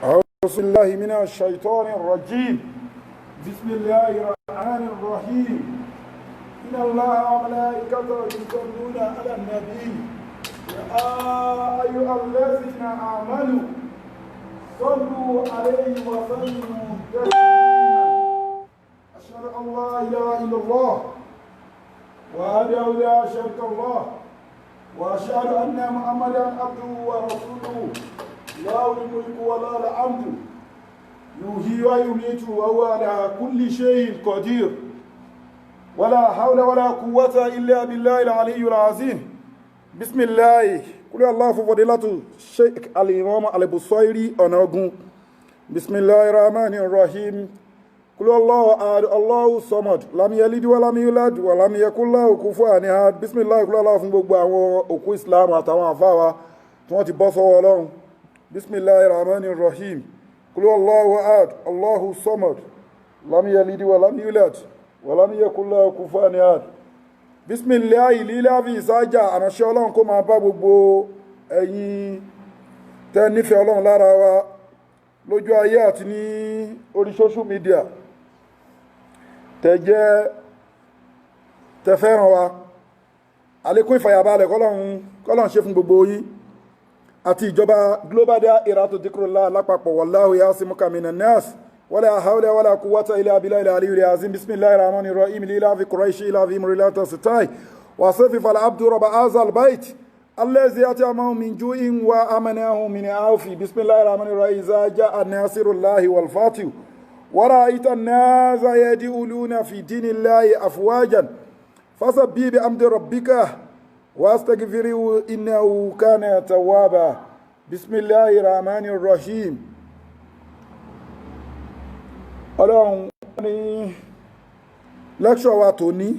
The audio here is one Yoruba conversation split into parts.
أعوذ بالله من الشيطان الرجيم. بسم الله الرحمن الرحيم. إن الله وملائكته يصلون على النبي، يا أيها الذين آمنوا صلوا عليه وسلموا تسليما. أشهد أن لا إله إلا الله وحده لا شريك له، وأشهد أن محمدا عبده ورسوله. له الملك وله الحمد، يحيي ويميت وهو على كل شيء قدير. ولا حول ولا قوة إلا بالله العلي العظيم. بسم الله. قل الله فضيلة الشيخ الإمام البصيري أناغون. بسم الله الرحمن الرحيم. قل الله أحد، الله الصمد، لم يلد ولم يولد ولم يكن له كفوا أحد. بسم الله. قل الله fún gbogbo àwọn òkú Islam àtàwọn àfáà wa tí wọ́n ti bọ́ sọ́wọ́ Ọlọ́run. بسم الله الرحمن الرحيم. قل الله أحد، الله الصمد، لم يلد ولم يولد ولم يكن له كفوا أحد. بسم الله lílá fi ìsájà. Àránṣẹ́ Ọlọ́run kó máa bá gbogbo ẹ̀yin tẹ́ nífẹ̀ẹ́ Ọlọ́run lára wa lójú ayé àti ní orí social media, tẹ́ jẹ́ tẹ́ fẹ́ràn wa. Àlékún ìfàyàbalẹ̀ kọ́lọ́run ṣe fún gbogbo yín àti ìjọba Global Dahiratu Dhikrlahi lápapọ̀. والله يعصمك من الناس. ولا حول ولا قوة إلا بالله العلي العظيم. بسم الله الرحمن الرحيم. لإيلاف قريش إيلافهم رحلة الشتاء والصيف، فليعبدوا رب هذا البيت الذي أطعمهم من جوع وآمنهم من خوف. بسم الله الرحمن الرحيم. إذا جاء نصر الله والفتح ورأيت الناس يدخلون في دين الله أفواجا، فسبح بحمد ربك واستغفره إنه كان توابا. بسم الله الرحمن الرحيم. Ọlọ́run ní lecture wa tòní,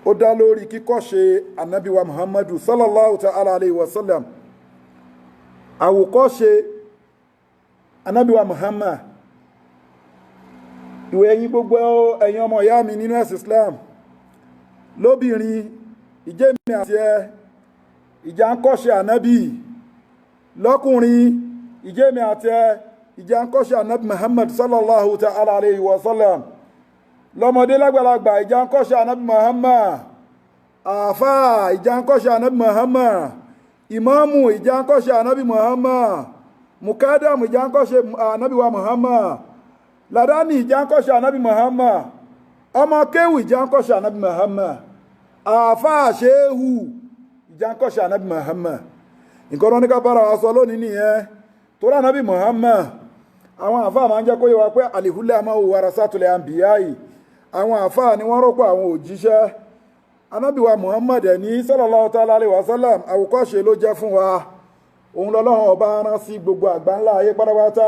ó dá lórí kíkọ́ṣe Ànábì wa Muhammadu صلى الله تعالى عليه وسلم, àwòkọ́ṣe Ànábì wa Muhammad. Ìwé ẹ̀yin, gbogbo ẹ̀yin ọmọ ìyá mi nínú ẹ̀sìn Islam lóbìnrin, ìjẹ́mi àti ẹ ìjà ń kọ́ṣe Ànábì? Lọ́kùnrin, ìjẹ́mi àti ẹ ìjà ń kọ́ṣe Ànábì Muhammad صلى الله تعالى عليه وسلم? Lọ́mọdé lágbàlagbà, ìjà ń kọ́ṣe Ànábì Muhammad? Àáfàá, ìjà ń kọ́ṣe Ànábì Muhammad? Ìmáàmù, ìjà ń kọ́ṣe Ànábì Muhammad? Mukadamu, ìjà ń kọ́ṣe Ànábì wa Muhammad? Ladani, ìjà ń kọ́ṣe Ànábì Muhammad? Ọmọ kéwù, ìjà ń kọ́ṣe Ànábì Muhammad? Àáfàá, ṣéhù, ìjà ń kọ́ṣe Ànábì Muhammad? Nǹkan tó ní ká bára wa sọ lónìí nìyẹn. Torí Ànábì Muhammad, àwọn àáfàá máa ń jẹ́ kó yé wa pé العلماء ورثة الأنبياء, àwọn àáfàá ni wọ́n rọ́pò àwọn òjíṣẹ́. Ànábì wa Muhammad ẹni صلى الله تعالى عليه وسلم, àwòkọ́ṣe ló jẹ́ fún wa. Òun lọ́lọ́run Ọba rán sí gbogbo àgbáńlá ayé pátápátá.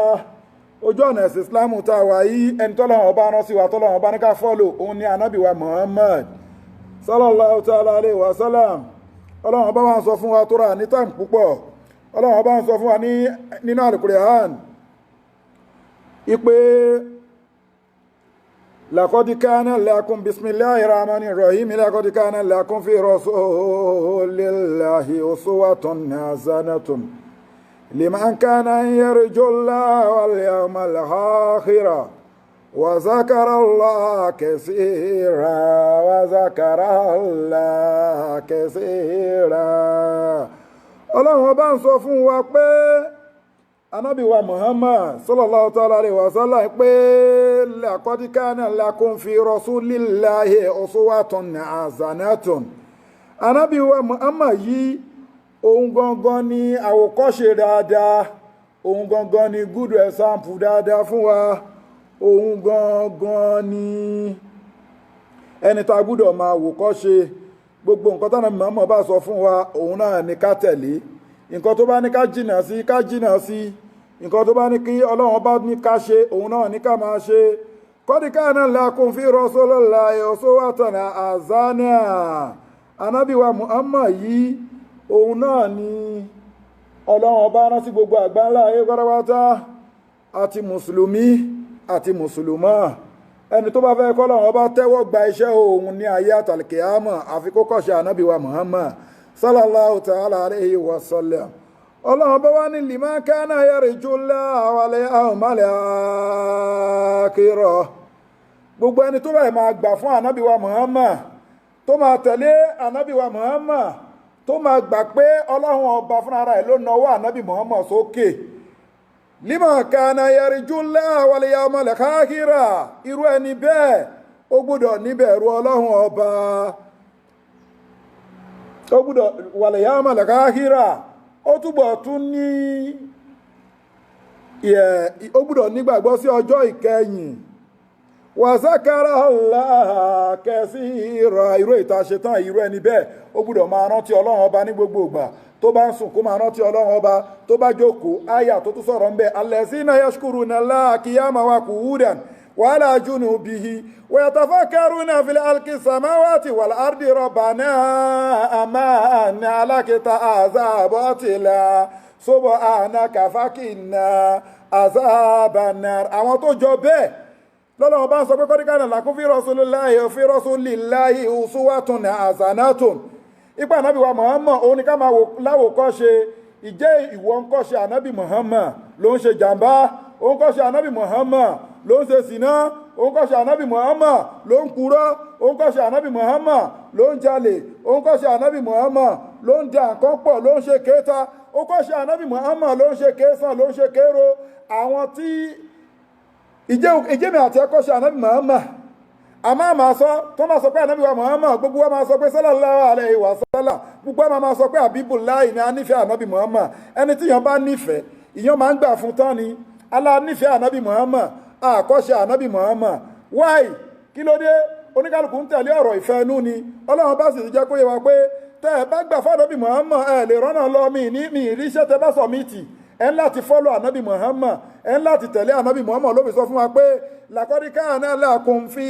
Ojú ọ̀nà ẹ̀sìn Islam tá a wà yìí, ẹni tọ́lọ́run Ọba rán sí wa, tọ́lọ́run Ọba ní ká follow, òun ni Ànábì wa Muhammad صلى الله تعالى عليه وسلم. Ọlọ́run Ọba wa ń sọ fún wa tó rà ní time púpọ̀. Ọlọ́run Ọba ń sọ fún wa ní nínú Al-Qur'an ipe لقد كان لكم, بسم الله الرحمن الرحيم, لقد كان لكم في رسول الله أسوة حسنة لمن كان يرجو الله واليوم الآخر وذكر الله كثيرا. وذكر الله كثيرا. Ọlọ́run Ọba ń sọ fún wa pé Ànábì wa Muhammad صلى الله تعالى عليه وسلم, pé لقد كان لكم في رسول الله أسوة حسنة. Ànábì wa Muhammad yìí, òun gangan ni àwòkọ́ṣe dáadáa, òun gangan ni good example dáadáa fún wa, òun gangan ni ẹni tá a gbúdọ̀ máa wòkọ́ṣe. Gbogbo nǹkan tánà Muhammad bá sọ fún wa, òun náà ni ká tẹ̀lé. Nǹkan tó bá ní ká jìnà sí, ká jìnà sí. Nǹkan tó bá ní kí Ọlọ́run bá ní ká ṣe, òun náà ní ká máa ṣe. قد كان لكم في رسول الله أسوة حسنة. Ànábì wa Muhammad yìí, òun náà ni Ọlọ́run Ọba rán sí gbogbo àgbáńlá ayé pátápátá, àti mùsùlùmí àti mùsùlùmá. Ẹni tó bá fẹ́ kọ́lọ́run Ọba tẹ́wọ́ gba iṣẹ́ òun ní ayé àtàlùkìyámọ̀, àfi kó kọ́ṣe Ànábì wa Muhammad صلى الله تعالى عليه وسلم. Ọlọ́run bá wá ní liman kana yarjullaha wal yawmal akhir. Gbogbo ẹni tó báyìí máa gbà fún ànábì wa Muhammad, tó máa tẹ̀lé ànábì wa Muhammad, tó máa gbà pé Ọlọ́run ọba fúnra rẹ̀ ló nawọ́ ànábì Muhammad sókè. Liman kana yarjullaha wal yawmal akhir, irú ẹni bẹ́ẹ̀ ó gbọ́dọ̀ níbẹ̀rù Ọlọ́run ọba, ó gbọ́dọ̀ wal yawmal akhir, ó túbọ̀ tún ní ó gbọ́dọ̀ nígbàgbọ́ sí ọjọ́ ìkẹyìn. Wàsákàrà Allaha kaseera, irú ìta ṣetán irú ẹni bẹ́ẹ̀ ó gbọ́dọ̀ máa rántí Ọlọ́run ọba ní gbogbo ìgbà. Tó bá ń sùn kó máa rántí Ọlọ́run ọba, tó bá jókòó àyà tó tún sọ̀rọ̀ ń bẹ, allazina yashkuruna Allaha qiyaman wa qu'udan wa ala junubihi wa yatafakkaruna fil khalqi samawati wal ardi rabbana ma khalaqta hadha batila subhanaka faqina azaban nar. Àwọn tó jọ bẹ́ẹ̀ lọ́lọ́wọ́ bá ń sọ pé kọ́díkànà lakum fi rasulillahi fi rasulillahi uswatun hasanatun. Ipa ànábì wa Muhammad òun ni ká máa láwòkọ́ṣe. Ìjẹ́ ìwọ ń kọ́ṣe ànábì Muhammad ló ń ṣe jàǹbá, òun kọ́ṣe ànábì Muhammad ló ń ṣe sìná, òun kọ́ṣe ànábì Muhammad ló ń purọ́, òun kọ́ṣe ànábì Muhammad ló ń jalè, òun kọ́ṣe ànábì Muhammad ló ń da nǹkan pọ̀, ló ń ṣe kéta, ó kọ́ṣe ànábì Muhammad ló ń ṣe kéésàn, ló ń ṣe kéro. Àwọn tí ìjẹ́mi àti ẹ̀kọ́ṣe ànábì Muhammad a máa máa sọ, tó máa sọ pé ànábì wa Muhammad, gbogbo wa máa sọ pé sallallahu alaihi wa sallam, gbogbo wa máa sọ pé Habibullahi ni a nífẹ̀ẹ́ ànábì Muhammad. Ẹni tí ìyàn bá nífẹ̀ẹ́ ìyàn máa ń gbà fún tán ni. Alá nífẹ̀ẹ́ ànábì Muhammad, àkọ́ṣe ànábì Muhammad. Wáì kí ló dé? Oníkálukú ń tẹ̀lé ọ̀rọ̀ ìfẹ́ inú ni. Ọlọ́run bá sì jẹ́ kó yé wa pé tẹ́ ẹ bá gbà fún ànábì Muhammad ẹ lè rọ́nà lọ, mi ní mi ìríṣẹ́ tẹ́ bá sọ mí tì. Ẹ ń láti fọ́lọ̀ ànábì Muhammad, ẹ ń láti tẹ̀lé ànábì Muhammad. Ló fi sọ fún wa pé laqad kana lakum fi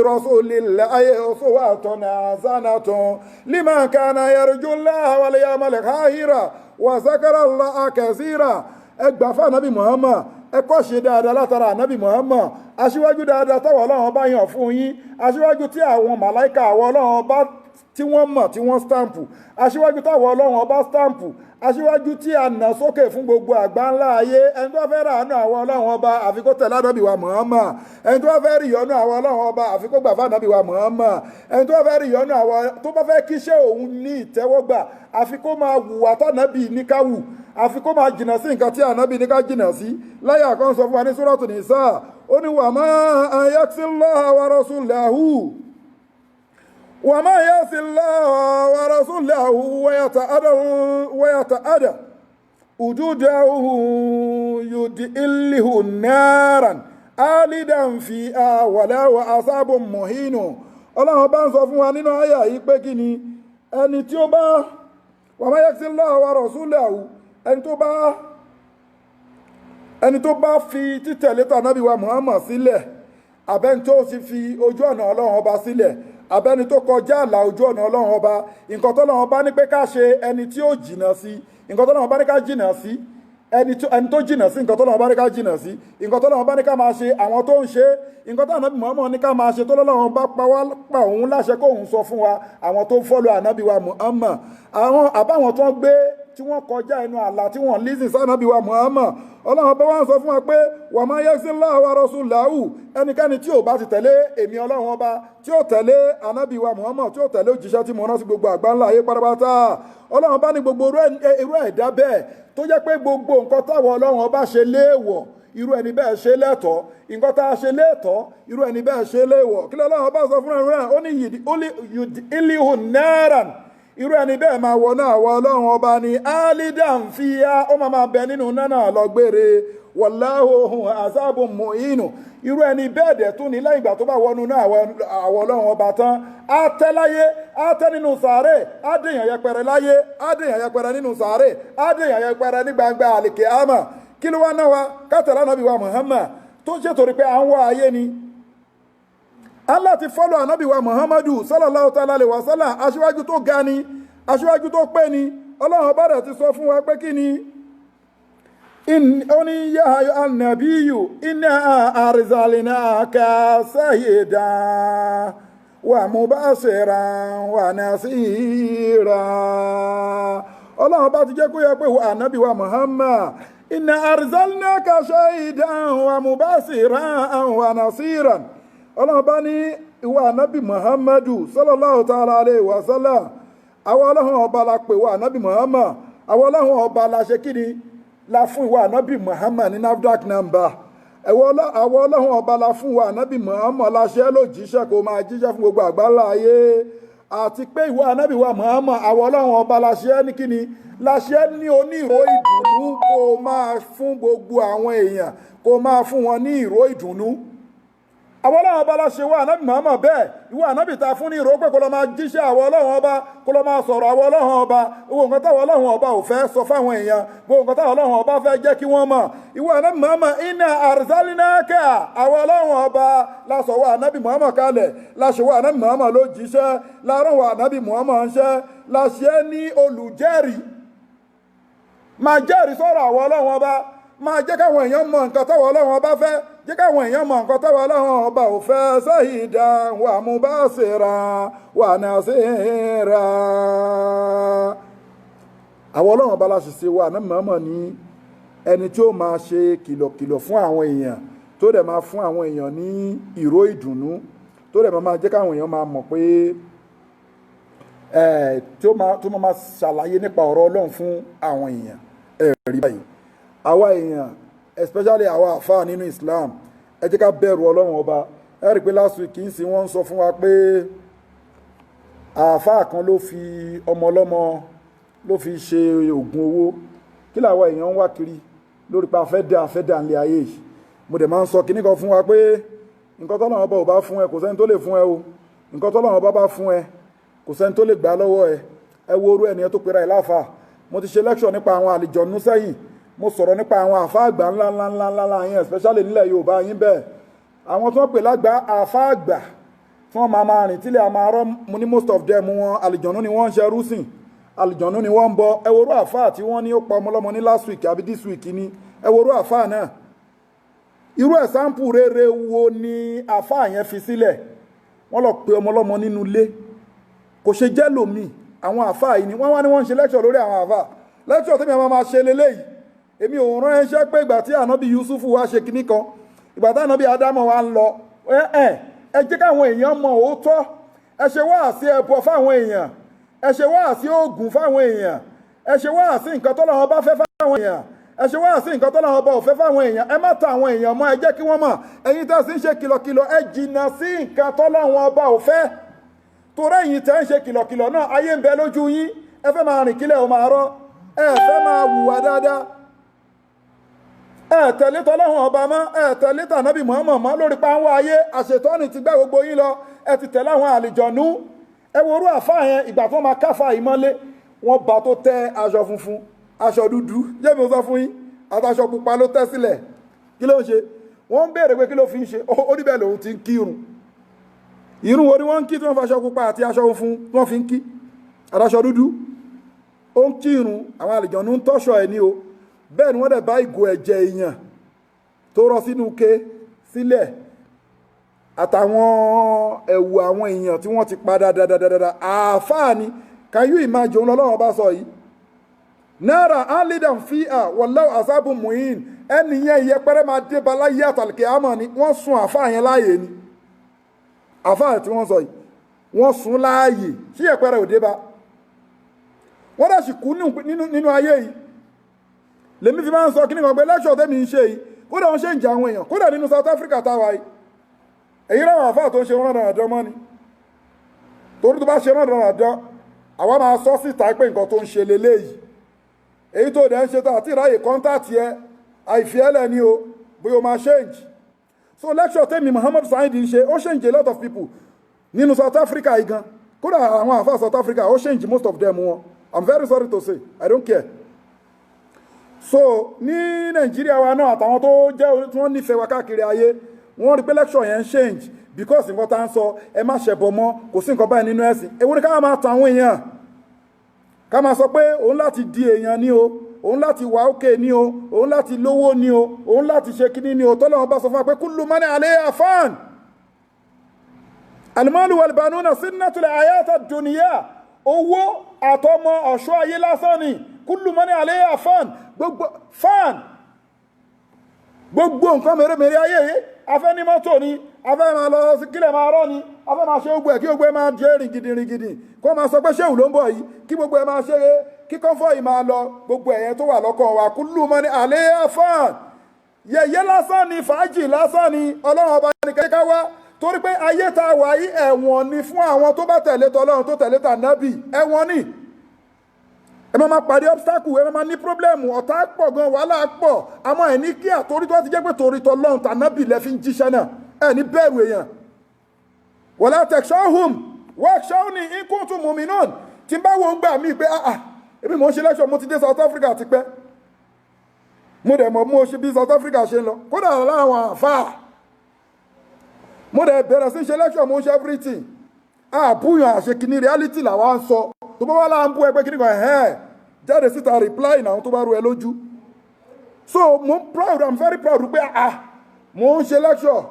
rasulillahi uswatun hasanatun liman kana yarjullaha wal yawmal akhira wa zakara Allaha kaseera. Ẹ gbà fún ànábì Muhammad, ẹ kọ́ ṣe dáadáa látara ànábì Muhammad, aṣíwájú dáadáa táwọn Ọlọ́run bá yàn fún yín, aṣíwájú tí àwọn màláìka àwọn Ọlọ́run bá tí wọ́n mọ̀ tí wọ́n stampu, aṣíwájú táwọn Ọlọ́run ọba stampu, aṣíwájú tí a nà sókè fún gbogbo àgbá ńlá ayé. Ẹni tó fẹ́ ràánú àwọn Ọlọ́run ọba àfi kó tẹ̀lé ànábì wa Muhammad. Ẹni tó fẹ́ rí ìyọ́nú àwọn Ọlọ́run ọba àfi kó gbà fún ànábì wa Muhammad. Ẹni tó fẹ́ rí ìyọ́nú àwọn tó bá fẹ́ kíṣẹ́ òun ní ìtẹ́wọ́gbà àfi kó máa wùwà tànábì ní ká wù, àfi kó máa jìnà sí nǹkan tí ànábì ní ká jìnà sí. Láyà kan sọ fún wa ní Suratu Nisa, ó ní wa ma yaksillaha wa rasulahu wa ma yasillaha wa rasulahu wa yata'adda hududahu yudkhilhu naran alidan fiha wa lahu azabun muhin. Ọlọ́run bá ń sọ fún wa nínú àyà yìí pé kí ni ẹni tí ó bá wa ma yaksillaha wa rasulahu, ẹni tó bá fi títẹ̀lé tànábì wa Muhammad sílẹ̀, abẹ́ni tó sì fi ojú ọ̀nà Ọlọ́run ọba sílẹ̀, abẹ́ni tó kọjá àlà ojú ọ̀nà Ọlọ́run ọba, nǹkan tọ́lọ́run ọba ní pé ká ṣe ẹni tí ó jìnà sí, nǹkan tọ́lọ́run ọba ní ká jìnà sí, ẹni tó jìnà sí nǹkan tọ́lọ́run ọba ní ká jìnà sí, nǹkan tọ́lọ́run ọba ní ká máa ṣe àwọn tó ń ṣe, nǹkan tó ànábì Muhammad ní ká máa ṣe tọ́lọ́run ọba pa òun láṣẹ kóun sọ fún wa, àwọn tó ń fọ́lọ́ ànábì wa Muhammad, àwọn àbáwọn tó ń gbé tí wọ́n kọjá ẹnu àlà tí wọ́n lísìn sànábì wa Muhammad. Ọlọ́run bá wá ń sọ fún wa pé wa ma yaksillaha wa rasulahu, ẹnikẹ́ni tí ò bá ti tẹ̀lé èmi Ọlọ́run ọba, tí ó tẹ̀lé ànábì wa Muhammad, tí ó tẹ̀lé òjíṣẹ́ tí mo rán sí gbogbo àgbáńlá ayé pátápátá, Ọlọ́run bá ní gbogbo irú ẹ̀dá bẹ́ẹ̀ tó jẹ́ pé gbogbo nǹkan táwọn Ọlọ́run ọba ṣe léèwọ̀, irú ẹni bẹ́ẹ̀ ṣe lẹ́tọ̀ọ́, nǹkan tá a ṣe lẹ́tọ̀ọ́, irú ẹni bẹ́ẹ̀ ṣe léèwọ̀. Kí lọ́lọ́run ọba sọ fún ẹ̀rọ náà? Ó ní yudkhilhu naran, irú ẹni bẹ́ẹ̀ máa wọnú àwọn Ọlọ́run ọba ní alidan fiya, ó máa máa bẹ nínú nánà lọ́gbére, wallahu azabun muhinu. Irú ẹni bẹ́ẹ̀ dẹ̀ tún ní lẹ́yìn ìgbà tó bá wọnú náà àwọn Ọlọ́run ọba tán, á tẹ́ láyé, á tẹ́ nínú sàárè, á dèèyàn yẹpẹrẹ láyé, á dèèyàn yẹpẹrẹ nínú sàárè, á dèèyàn yẹpẹrẹ ní gbangba àlìkè àmà. Kí ló wá náà wa kátàlá nàbí wa Muhammad tó ṣe torí pé à ń wá ayé ni? Allah ti fọ́lọ̀ ànábì wa Muhammadu sallallahu ta'ala alaihi wa sallam, aṣíwájú tó ga ni, aṣíwájú tó pé ni. Ọlọ́run ọba rẹ̀ ti sọ fún wa pé kí ni ó ní ya annabiyyu inna arsalnaka shahidan wa mubashiran wa nasira. Ọlọ́run bá ti jẹ́ kó yẹ pé ànábì wa Muhammad, inna arsalnaka shahidan wa mubashiran wa nasiran. Ọlọ́run bá ní ìwọ ànábì Muhammadu sallallahu ta'ala alayhi wa sallam, àwọn ọlọ́run ọba la pè wọ ànábì Muhammad, àwọn ọlọ́run ọba la ṣe kíni la fún ìwọ ànábì Muhammad ní NAFDAC number. Àwọn ọlọ́run ọba la fún wa ànábì Muhammad la ṣe lójíṣẹ́ kó máa jíṣẹ́ fún gbogbo àgbáńlá ayé. Àti pé ìwọ ànábì wa Muhammad, àwọn ọlọ́run ọba la ṣe ní kíni, la ṣe ní onírò ìdùnnú kó máa fún gbogbo àwọn èèyàn, kó máa fún wọn ní ìró ìdùnnú. Àwọn ọlọ́run ọba la ṣe wá ànábì Muhammad bẹ́ẹ̀. Ìwọ ànábì ta fún ní ìró pé kó lọ máa jíṣẹ́ àwọn ọlọ́run ọba, kó lọ máa sọ̀rọ̀ àwọn ọlọ́run ọba, gbogbo nǹkan táwọn ọlọ́run ọba ò fẹ́ sọ fáwọn èèyàn, gbogbo nǹkan táwọn ọlọ́run ọba fẹ́ jẹ́ kí wọ́n mọ̀. Ìwọ ànábì Muhammad, inna arsalnaka, àwọn ọlọ́run ọba la sọ wá ànábì Muhammad kalẹ̀, la ṣe wá ànábì Muhammad ló jíṣẹ́, la rán wá ànábì Muhammad ń ṣẹ́, la ṣe ní olùjẹ́rìí. Máa jẹ́rìí sọ̀rọ̀ àwọn ọlọ́run ọba, máa jẹ́ káwọn èèyàn mọ nǹkan táwọn ọlọ́run ọba fẹ́, jẹ́ káwọn èèyàn mọ nǹkan táwọn ọlọ́run ọba ò fẹ́. Shahidan wa mubashiran wa nasira. Àwọn ọlọ́run ọba la ṣe wà ní mọ̀ọ́mọ̀ ní ẹni tí ó máa ṣe kìlọ̀kìlọ̀ fún àwọn èèyàn, tó dẹ̀ máa fún àwọn èèyàn ní ìró ìdùnnú, tó dẹ̀ máa jẹ́ káwọn èèyàn máa mọ̀ pé tó máa ṣàlàyé nípa ọ̀rọ̀ ọlọ́run fún àwọn èèyàn. Ẹ̀rí báyìí, àwa èèyàn, especially àwa àfáà nínú Islam, ẹ jẹ́ ká bẹ̀rù ọlọ́run ọba. Ẹ rí i pé last week ń sìn wọ́n ń sọ fún wa pé àfáà kan ló fi ọmọ ọlọ́mọ ló fi ṣe oògùn owó. Kí làwa èèyàn ń wá kiri lórí pa afẹ́dá nílé ayé yìí? Mo dẹ̀ máa ń sọ kinní kan fún wa pé nǹkan tọ́lọ́run ọba ò bá fún ẹ, kò sẹ́ni tó lè fún ẹ o. Nǹkan tọ́lọ́run ọba bá fún ẹ, kò sẹ́ni tó lè gbà lọ́wọ́ ẹ. Ẹ wo orú ẹnìyẹn tó pera ẹ̀ láfà. Mo ti ṣe lecture nípa àwọn àlìjọ̀nú sẹ́yìn, mo sọ̀rọ̀ nípa àwọn àfá àgbà ńlá ńlá ńlá ńlá ńlá yẹn, especially nílẹ̀ Yorùbá yín bẹ́ẹ̀. Àwọn tí wọ́n pè lágbà àfá àgbà tí wọ́n máa máa rìn tílẹ̀ àmọ́ arọ́, mo ní most of them wọn àlìjọ̀nú ni wọ́n ń ṣe rúsìn, àlìjọ̀nú ni wọ́n ń bọ. Ẹ wo orú àfá tí wọ́n ní ó pa ọmọlọ́mọ ní last week àbí this week ni. Ẹ wo orú àfá náà. Irú ẹ̀sáǹpù rere wo ni àfá yẹn fi sílẹ̀? Wọ́n lọ pe ọmọlọ́mọ nínú ilé, kò ṣe jẹ́ lòmíì. Àwọn àfá yìí ni wọ́n wá ní wọ́n ń ṣe lecture lórí àwọn àfá. Lecture tẹ́mi àwọn máa ṣe leléyìí. Èmi ò rán ẹṣẹ́ pé ìgbà tí ànábì Yusufu wá ṣe kinní kan, ìgbà tí ànábì Ádámù wá ń lọ, ẹ jẹ́ káwọn èèyàn mọ òótọ́. Ẹ ṣe wáàsí ẹbọ fáwọn èèyàn, ẹ ṣe wáàsí oògùn fáwọn èèyàn, ẹ ṣe wáàsí nǹkan tọ́lọ́run bá fẹ́ fáwọn èèyàn, ẹ ṣe wáàsí nǹkan tọ́lọ́run bá ò fẹ́ fáwọn èèyàn. Ẹ má ta àwọn èèyàn mọ́, ẹ jẹ́ kí wọ́n mọ̀. Ẹ̀yin tẹ́ sì ń ṣe kìlọ̀kìlọ̀, ẹ jìnnà sí nǹkan tọ́lọ́run ọba ò fẹ́. Torí ẹ̀yin tẹ́ ń ṣe kìlọ̀kìlọ̀ náà, ayé ń bẹ lójú yín. Ẹ fẹ́ máa rìn kílẹ̀ ò máa rọ́, ẹ fẹ́ máa hùwà dáadáa, ẹ tẹ̀lé tọ́lọ́hun ọba mọ́, ẹ tẹ̀lé tànábì Muhammad mọ́ lórí páńwá ayé. Àṣetọ́ni ti gbá gbogbo yín lọ, ẹ ti tẹ̀lé àwọn àlìjọ̀nú. Ẹ wo orú àfáà yẹn, ìgbà tó máa káfà yìí mọ́lé, wọ́n bá tó tẹ́ aṣọ funfun, aṣọ dúdú, jẹ́ mi sọ fún yín, àtàṣọ pupa ló tẹ́ sílẹ̀. Kí ló ń ṣe? Wọ́n ń béèrè pé kí ló fi ń ṣe. Ó níbẹ̀ lòun ti ń kírun. Irun wo ni wọ́n ń kí tí wọ́n faṣọ pupa àti aṣọ funfun tí wọ́n fi ń kí àtàṣọ dúdú? Ó ń kírun, àwọn àlìjọ̀nú ń tọ́ṣọ ẹ̀ ní o. Bẹ́ẹ̀ ni wọ́n dẹ̀ bá ìgò ẹ̀jẹ̀ èèyàn tó rọ sínú ke sílẹ̀ àtàwọn ẹ̀wù àwọn èèyàn tí wọ́n ti pa dáadáa. Àáfàá ni, can you imagine? Òun lọ́wọ́ bá sọ yìí, náírà alidan fi à wallahu asabu muhin. Ẹni yẹn ìyẹpẹrẹ máa dé bala yé àtàlùkẹ́ àmọ́ ni wọ́n sun àáfàá yẹn láàyè ni. Àáfàá tí wọ́n sọ yìí, wọ́n sun láàyè, sí ìyẹpẹrẹ ò dé bá. Wọ́n dẹ̀ sì kú nínú ayé yìí. Lèmi fi máa ń sọ kí ni kan pé lecture tẹ́mi ń ṣe yìí, kódà wọ́n ṣe ń jẹ àwọn èèyàn, kódà nínú South Africa táwa yìí, èyí ráwọn àfáà tó ń ṣe rán dandan mọ́ ni. Torí tó bá ṣe rán dandan, àwa máa sọ síta pé nǹkan tó ń ṣe leléyìí. Èyí tó dẹ̀ ń ṣe tó àti ìráyè kọ́ńtàtì ẹ, àìfiẹ́lẹ̀ ni o, bóyá o máa change. So lecture tẹ́mi Muhammad Saheed ń ṣe, ó change a lot of people nínú South Africa yìí gan. Kódà àwọn àfáà South Africa, ó change most of them wọn. I'm very sorry to say, I don't care. So ní Nàìjíríà wa náà, àtàwọn tó jẹ́ tí wọ́n nífẹ̀ẹ́ wa káàkiri ayé, wọ́n rí pé lecture yẹn ń change, because nǹkan tá ń sọ, ẹ má ṣẹbọ mọ́, kò sí nǹkan báyìí nínú ẹ̀sìn. Èwo ni ká máa ta àwọn èèyàn, ká máa sọ pé òun láti di èèyàn ní o, òun láti wà ókè ní o, òun láti lówó ní o, òun láti ṣe kíní ní o? Tọ́lọ́run bá sọ fún wa pé kullu man alayha fan, al-malu wal banuna zinnatul hayati dunya. Owó àtọmọ ọ̀ṣọ́ ayé lásán ni. Kullu man alayha fan, gbogbo fan, gbogbo nǹkan mèremère ayé yìí, afẹ́ ní mọ́tò ni, afẹ́ máa lọ sí kílẹ̀ máa rọ́ ni, afẹ́ máa ṣe gbogbo ẹ̀ kí gbogbo ẹ̀ máa jẹ́ rìngìdì rìngìdì, kó máa sọ pé ṣéwù ló ń bọ̀ yìí, kí gbogbo ẹ̀ máa ṣe é, kí kọ́ńfọ̀ yìí máa lọ, gbogbo ẹ̀yẹn tó wà lọ́kàn wa. Kullu man alayha fan, yẹ̀yẹ́ lásán ni, fàájì lásán ni. Ọlọ́run ọba ní kẹ́kẹ́ wá, torí pé ayé tá a wà yìí ẹ̀wọ̀n ni fún àwọn tó bá tẹ̀lé tọlọ́run, tó tẹ̀lé tànábì. Ẹ̀wọ̀n ni. Ẹ máa pàdé obstacle, ẹ máa ní problem, ọ̀tá pọ̀ gan, wàhálà pọ̀, àmọ́ ẹ̀ ní kí àtorí tó ti jẹ́ pé torí tọlọ́run tànábì lẹ fi ń jíṣẹ́ náà, ẹ ní bẹ̀rù èèyàn. Wala takshawhum wakhshawni in kuntum mu'minun. Tí n bá wo ń gbà mí pé ah ah, èmi mò ń ṣe lecture, mo ti dé South Africa ti pẹ́, mo dẹ̀ mọ̀ mo ṣe bí South Africa ṣe ń lọ, kódà láwọn àfáà. Mo dẹ̀ bẹ̀rẹ̀ sí ṣe lecture, mo ń ṣe everything, àbúyàn àṣekínní, reality làwa ń sọ. Tó bá wà láà ń bú ẹgbẹ́ kíní kan, ẹ̀hẹ́n, jáde síta, reply náà tó bá rú ẹ lójú. So mo proud, I'm very proud pé ah, mo ń ṣe lecture,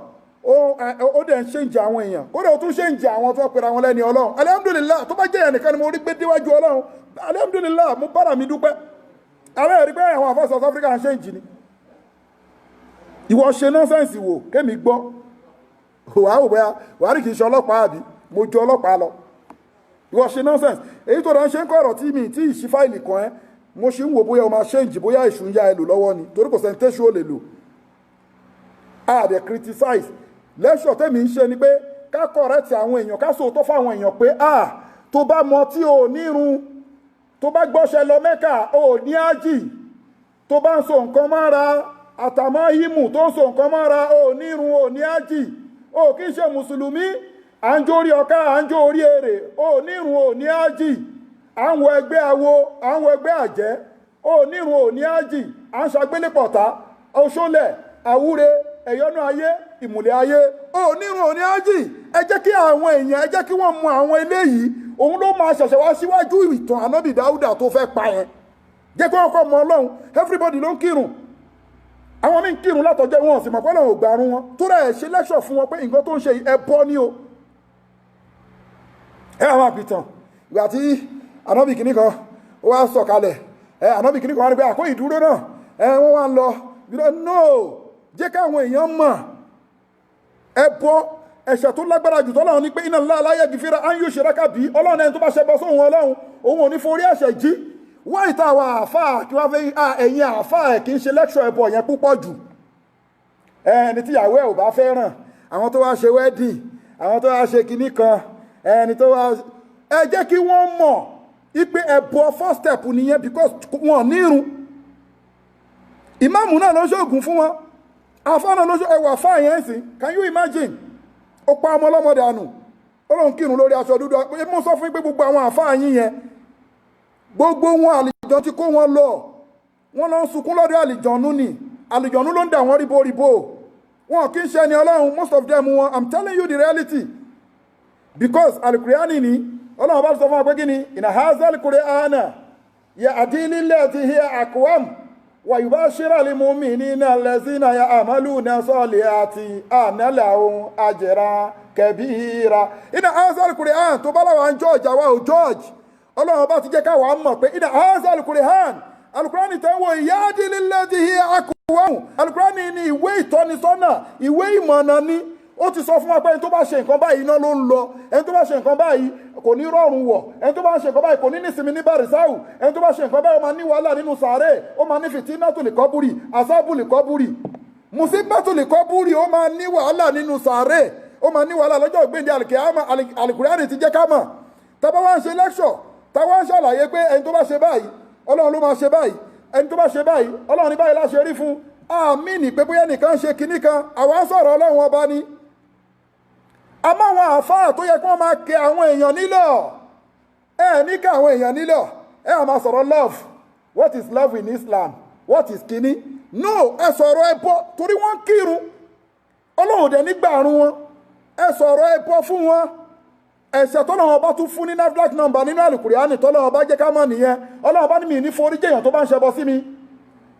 ó dẹ̀ ń ṣèǹjẹ àwọn èèyàn, kódà ó tún ṣèǹjẹ àwọn tó pera wọn lẹ́ni Ọlọ́run. Alhamdulillah, tó bá jẹ́ èèyàn nìkan ni mo rí gbé déwájú Ọlọ́run, alhamdulillah, mo bára mi dúpẹ́. Àwọn ẹ̀rí pé àwọn àfọ́ South Africa ń ṣèǹjì ni. Ìwọ ṣe nonsense wò kémi gbọ́, wàá wò bóyá wàá rí kì í ṣe ọlọ́pàá àbí mo ju ọlọ́pàá lọ. Ìwọ ṣe nonsense èyí tó dá ń ṣe ń kọ́ ọ̀rọ̀ tí mi tí ì ṣí fáìlì kan ẹ́, mo ṣe ń wò bóyá o máa ṣéǹjì, bóyá èṣù ń yá ẹ lò lọ́wọ́ ni, torí kò sẹ́ni tẹ́ṣù ò lè lò. A dẹ̀ criticize. Lecture tẹ́mi ń ṣe ni pé ká correct àwọn èèyàn, ká sòótọ́ fáwọn èèyàn pé ah, tó bá mọ tí o nírun, tó bá gbọ́ṣẹ́ lọ Mẹ́kà, o ní ájì, tó bá ń so nǹkan mọ́ra, àtàmọ́ hímù tó ń so nǹkan mọ́ra, o nírun, o ní ájì, o kì í ṣe mùsùlùmí. À ń jó orí ọ̀ká, à ń jó orí èrè, o nírun, o ní ájì. À ń wọ ẹgbẹ́ awo, à ń wọ ẹgbẹ́ àjẹ́, o nírun, o ní ájì. À ń ṣàgbélépọ̀tá, oṣólẹ̀, àwúre, ẹ̀yọ́nú ayé, ìmùlẹ̀ ayé, o nírun, o ní ájì. Ẹ jẹ́ kí àwọn èèyàn, ẹ jẹ́ kí wọ́n mọ àwọn eléyìí. Òun ló máa ṣẹ̀ṣẹ̀ wá síwájú ìtàn ànábì Dáúdà tó fẹ́ pa yẹn. Jẹ́ kí wọ́n kọ́ mọ Ọlọ́run. Everybody ló ń kírun, àwọn míì ń kírun látọjọ́, wọn sì mọ̀ pé Ọlọ́run ò gbàrún wọn, tó rẹ̀ ṣe lecture fún wọn pé nǹkan tó ń ṣe ẹbọ ni o. Ẹ àwọn àpìtàn ìgbà tí ànábì kìíní kan ó wá sọ̀kalẹ̀, ẹ ànábì kìíní kan wá ní pé àkó ìdúró náà, ẹ wọ́n wá ń lọ. No, jẹ́ káwọn èèyàn mọ̀ ẹbọ, ẹ̀ṣẹ̀ tó lágbára jù tọ́lọ́run ní pé inna Allaha la yaghfiru an yushraka bihi. Ọlọ́run, ẹni tó bá ṣẹbọ sóhun Ọlọ́run, òun ò ní forí ẹ̀ṣẹ̀ jí. Wọ́n ìta àwọn àáfàá kí wọ́n fẹ́ ẹ̀yin àáfàá ẹ̀ kì í ṣe lecture ẹbọ yẹn púpọ̀ jù. Ẹni tíyàwó ẹ̀ ò bá fẹ́ràn, àwọn tó wá ṣe wedding, àwọn tó wá ṣe kinní kan, ẹni tó wá, ẹ jẹ́ kí wọ́n mọ̀ ipe ẹbọ first step nìyẹn, because wọn ní irun. Ìmáàmù náà ló ṣoògùn fún wọn, àáfàá náà ló ṣe ẹwà fáà yẹn sí. Can you imagine? Ó pa ọmọ ọlọ́mọdé àánú, ó lóun kírun lórí aṣọ dúdú. Mo sọ fún yín pé gbogbo àwọn àáfàá yín yẹn, gbogbo wọn, àlìjọ ti kó wọn lọ. Wọn lọ ń sunkún lọ́dọ̀ àlìjọ̀nú ni. Àlìjọ̀nú ló ń dà wọ́n ríboríbo. Wọn kì í ṣe ẹni Ọlọ́run, most of them wọn. I'm telling you the reality, because alukurani ni Ọlọ́run bá sọ fún wa pé kí ni inna hazal qur'ana yahdi lillati hiya aqwam wa yubashira lil-mu'minina allazina ya'maluna salihati anna lahum ajran kabira. Inna hazal qur'an, tó bá láwa ń judge, àwa ò judge. Ọlọ́run bá ti jẹ́ káwa mọ̀ pé inna hazal qur'an, alukurani tẹ́ ń wo, yahdi lillati hiya aqwam, alukurani ni ìwé ìtọ́nisọ́nà, ìwé ìmọ̀nà ni. Ó ti sọ fún wa pé ẹni tó bá ṣe nǹkan báyìí, iná ló ń lọ. Ẹni tó bá ṣe nǹkan báyìí, kò ní rọrùn wọ̀. Ẹni tó bá ṣe nǹkan báyìí, kò ní nísinmi ní bàrìsáù. Ẹni tó bá ṣe nǹkan báyìí, ó máa ní wàhálà nínú sàárè, ó máa ní fìtínátùlì kọ́búrì, àsábùlì kọ́búrì, mùsíbátùlì kọ́búrì, ó máa ní wàhálà nínú sàárè, ó máa ní wàhálà lọ́jọ́ ìgbéǹde àlùkìyámà. Àlùkùránì ti jẹ́ ká mọ̀. Tá bá wá ń ṣe lecture, tá wá ń ṣàlàyé pé ẹni tó bá ṣe báyìí, Ọlọ́run ló máa ṣe báyìí, ẹni tó bá ṣe báyìí, Ọlọ́run ní báyìí láṣẹ rí fún àmì ní pé bóyá nìkan ṣe kinní kan, àwa ń sọ̀rọ̀ Ọlọ́run ọba ni. Àmọ́ àwọn àáfàá tó yẹ kí wọ́n máa kẹ àwọn èèyàn nílọ̀, ẹ ní ká àwọn èèyàn nílọ̀, ẹ máa sọ̀rọ̀ love. What is love in Islam? What is kinní? No, ẹ sọ̀rọ̀ ẹbọ, torí wọ́n kírun, Ọlọ́run dẹ̀ nígbà àrùn wọn. Ẹ sọ̀rọ̀ ẹbọ fún wọn, ẹ̀ṣẹ̀ tọ́lọ́run ọba tún fún ní NAFDAC number nínú àlùkùránì, tọ́lọ́run ọba jẹ́ ká mọ̀ nìyẹn. Ọlọ́run ọba ní mi ní forí jẹ́yàn tó bá ń ṣẹbọ sí mi.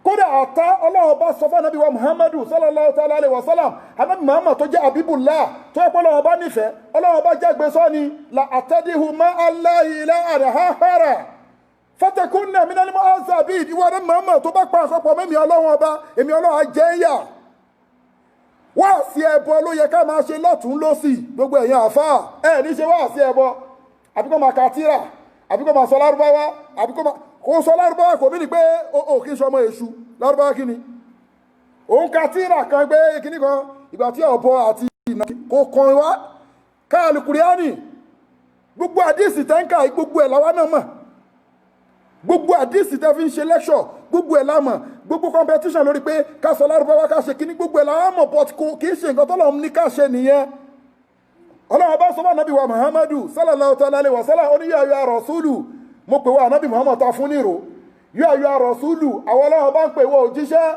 Kódà àtá Ọlọ́run bá sọ fún Ànábì wa Muhammadu sallallahu ta'ala alayhi wa sallam, Ànábì Muhammad tó jẹ́ Abibullah, tó yẹ pé Ọlọ́run bá nífẹ̀ẹ́, Ọlọ́run bá jẹ́gbé sọ́ni la àtẹ́díhu má aláhi ilá àdáhàrà fatakunna minal mu'azzabin. Ìwọ Ànábì Muhammad tó bá pa àsọpọ̀ mẹ́mi Ọlọ́run ọba, èmi Ọlọ́run á jẹ́ ń yà. Wáàsí ẹbọ ló yẹ ká máa ṣe lọ́tún lọ́sì. Gbogbo ẹ̀yin àfáà ẹ̀ ní ṣe wáàsí ẹbọ, àbí kó máa ka tírà, àbí kó máa sọ lárúbáwá, àbí kó máa kó sọ lárúbáwá, kò mí ni pé ó kí n sọmọ èṣù. Lárúbáwá kí ni òun ka tírà kan gbé kíní kan ìgbà tí ọ̀bọ àti ìnà kò kàn wá káàlù kùrìánì. Gbogbo àdìsí tẹ́ńkà, gbogbo ẹ̀ làwa náà mọ̀. Gbogbo àdìsí tẹ́ fi ń ṣe lẹ́ṣọ̀, gbogbo ẹ̀ la mọ̀. Gbogbo competition lórí pé ká sọ lárúbáwá, ká ṣe kíní, gbogbo ẹ̀ làwa mọ̀, but kò kì í ṣe nǹkan tọ́lọ́run ní ká ṣe nìyẹn. Ọlọ́run bá sọ fún Ànábì wa Muhammadu sallallahu ta'ala alayhi wa sallam, ó ní yā ayyuha rasulu, mo pè wá Ànábì Muhammad ta fún nírò, yā ayyuha rasulu, àwọn Ọlọ́run bá ń pè wọ òjíṣẹ́,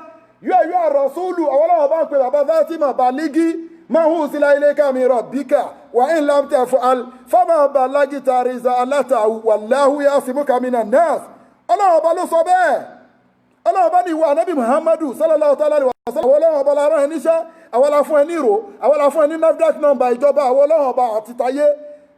yā ayyuha rasulu, àwọn Ọlọ́run bá ń pè bàbá Fatima, baligi ma unzila ilayka min rabbika wa in lam taf'al fama balagta risalatahu wallahu ya'simuka minan nas. Ọlọ́run ọba ló sọ bẹ́ẹ̀. Ọlọ́run bá ní ìwọ Ànábì Muhammadu sallallahu ta'ala alayhi wa sallam, àwọn Ọlọ́run ọba la rán ẹ níṣẹ́, àwọn la fún ẹ ní ìró, àwọn la fún ẹ ní NAFDAC number ìjọba, àwọn Ọlọ́run ọba àti tayé,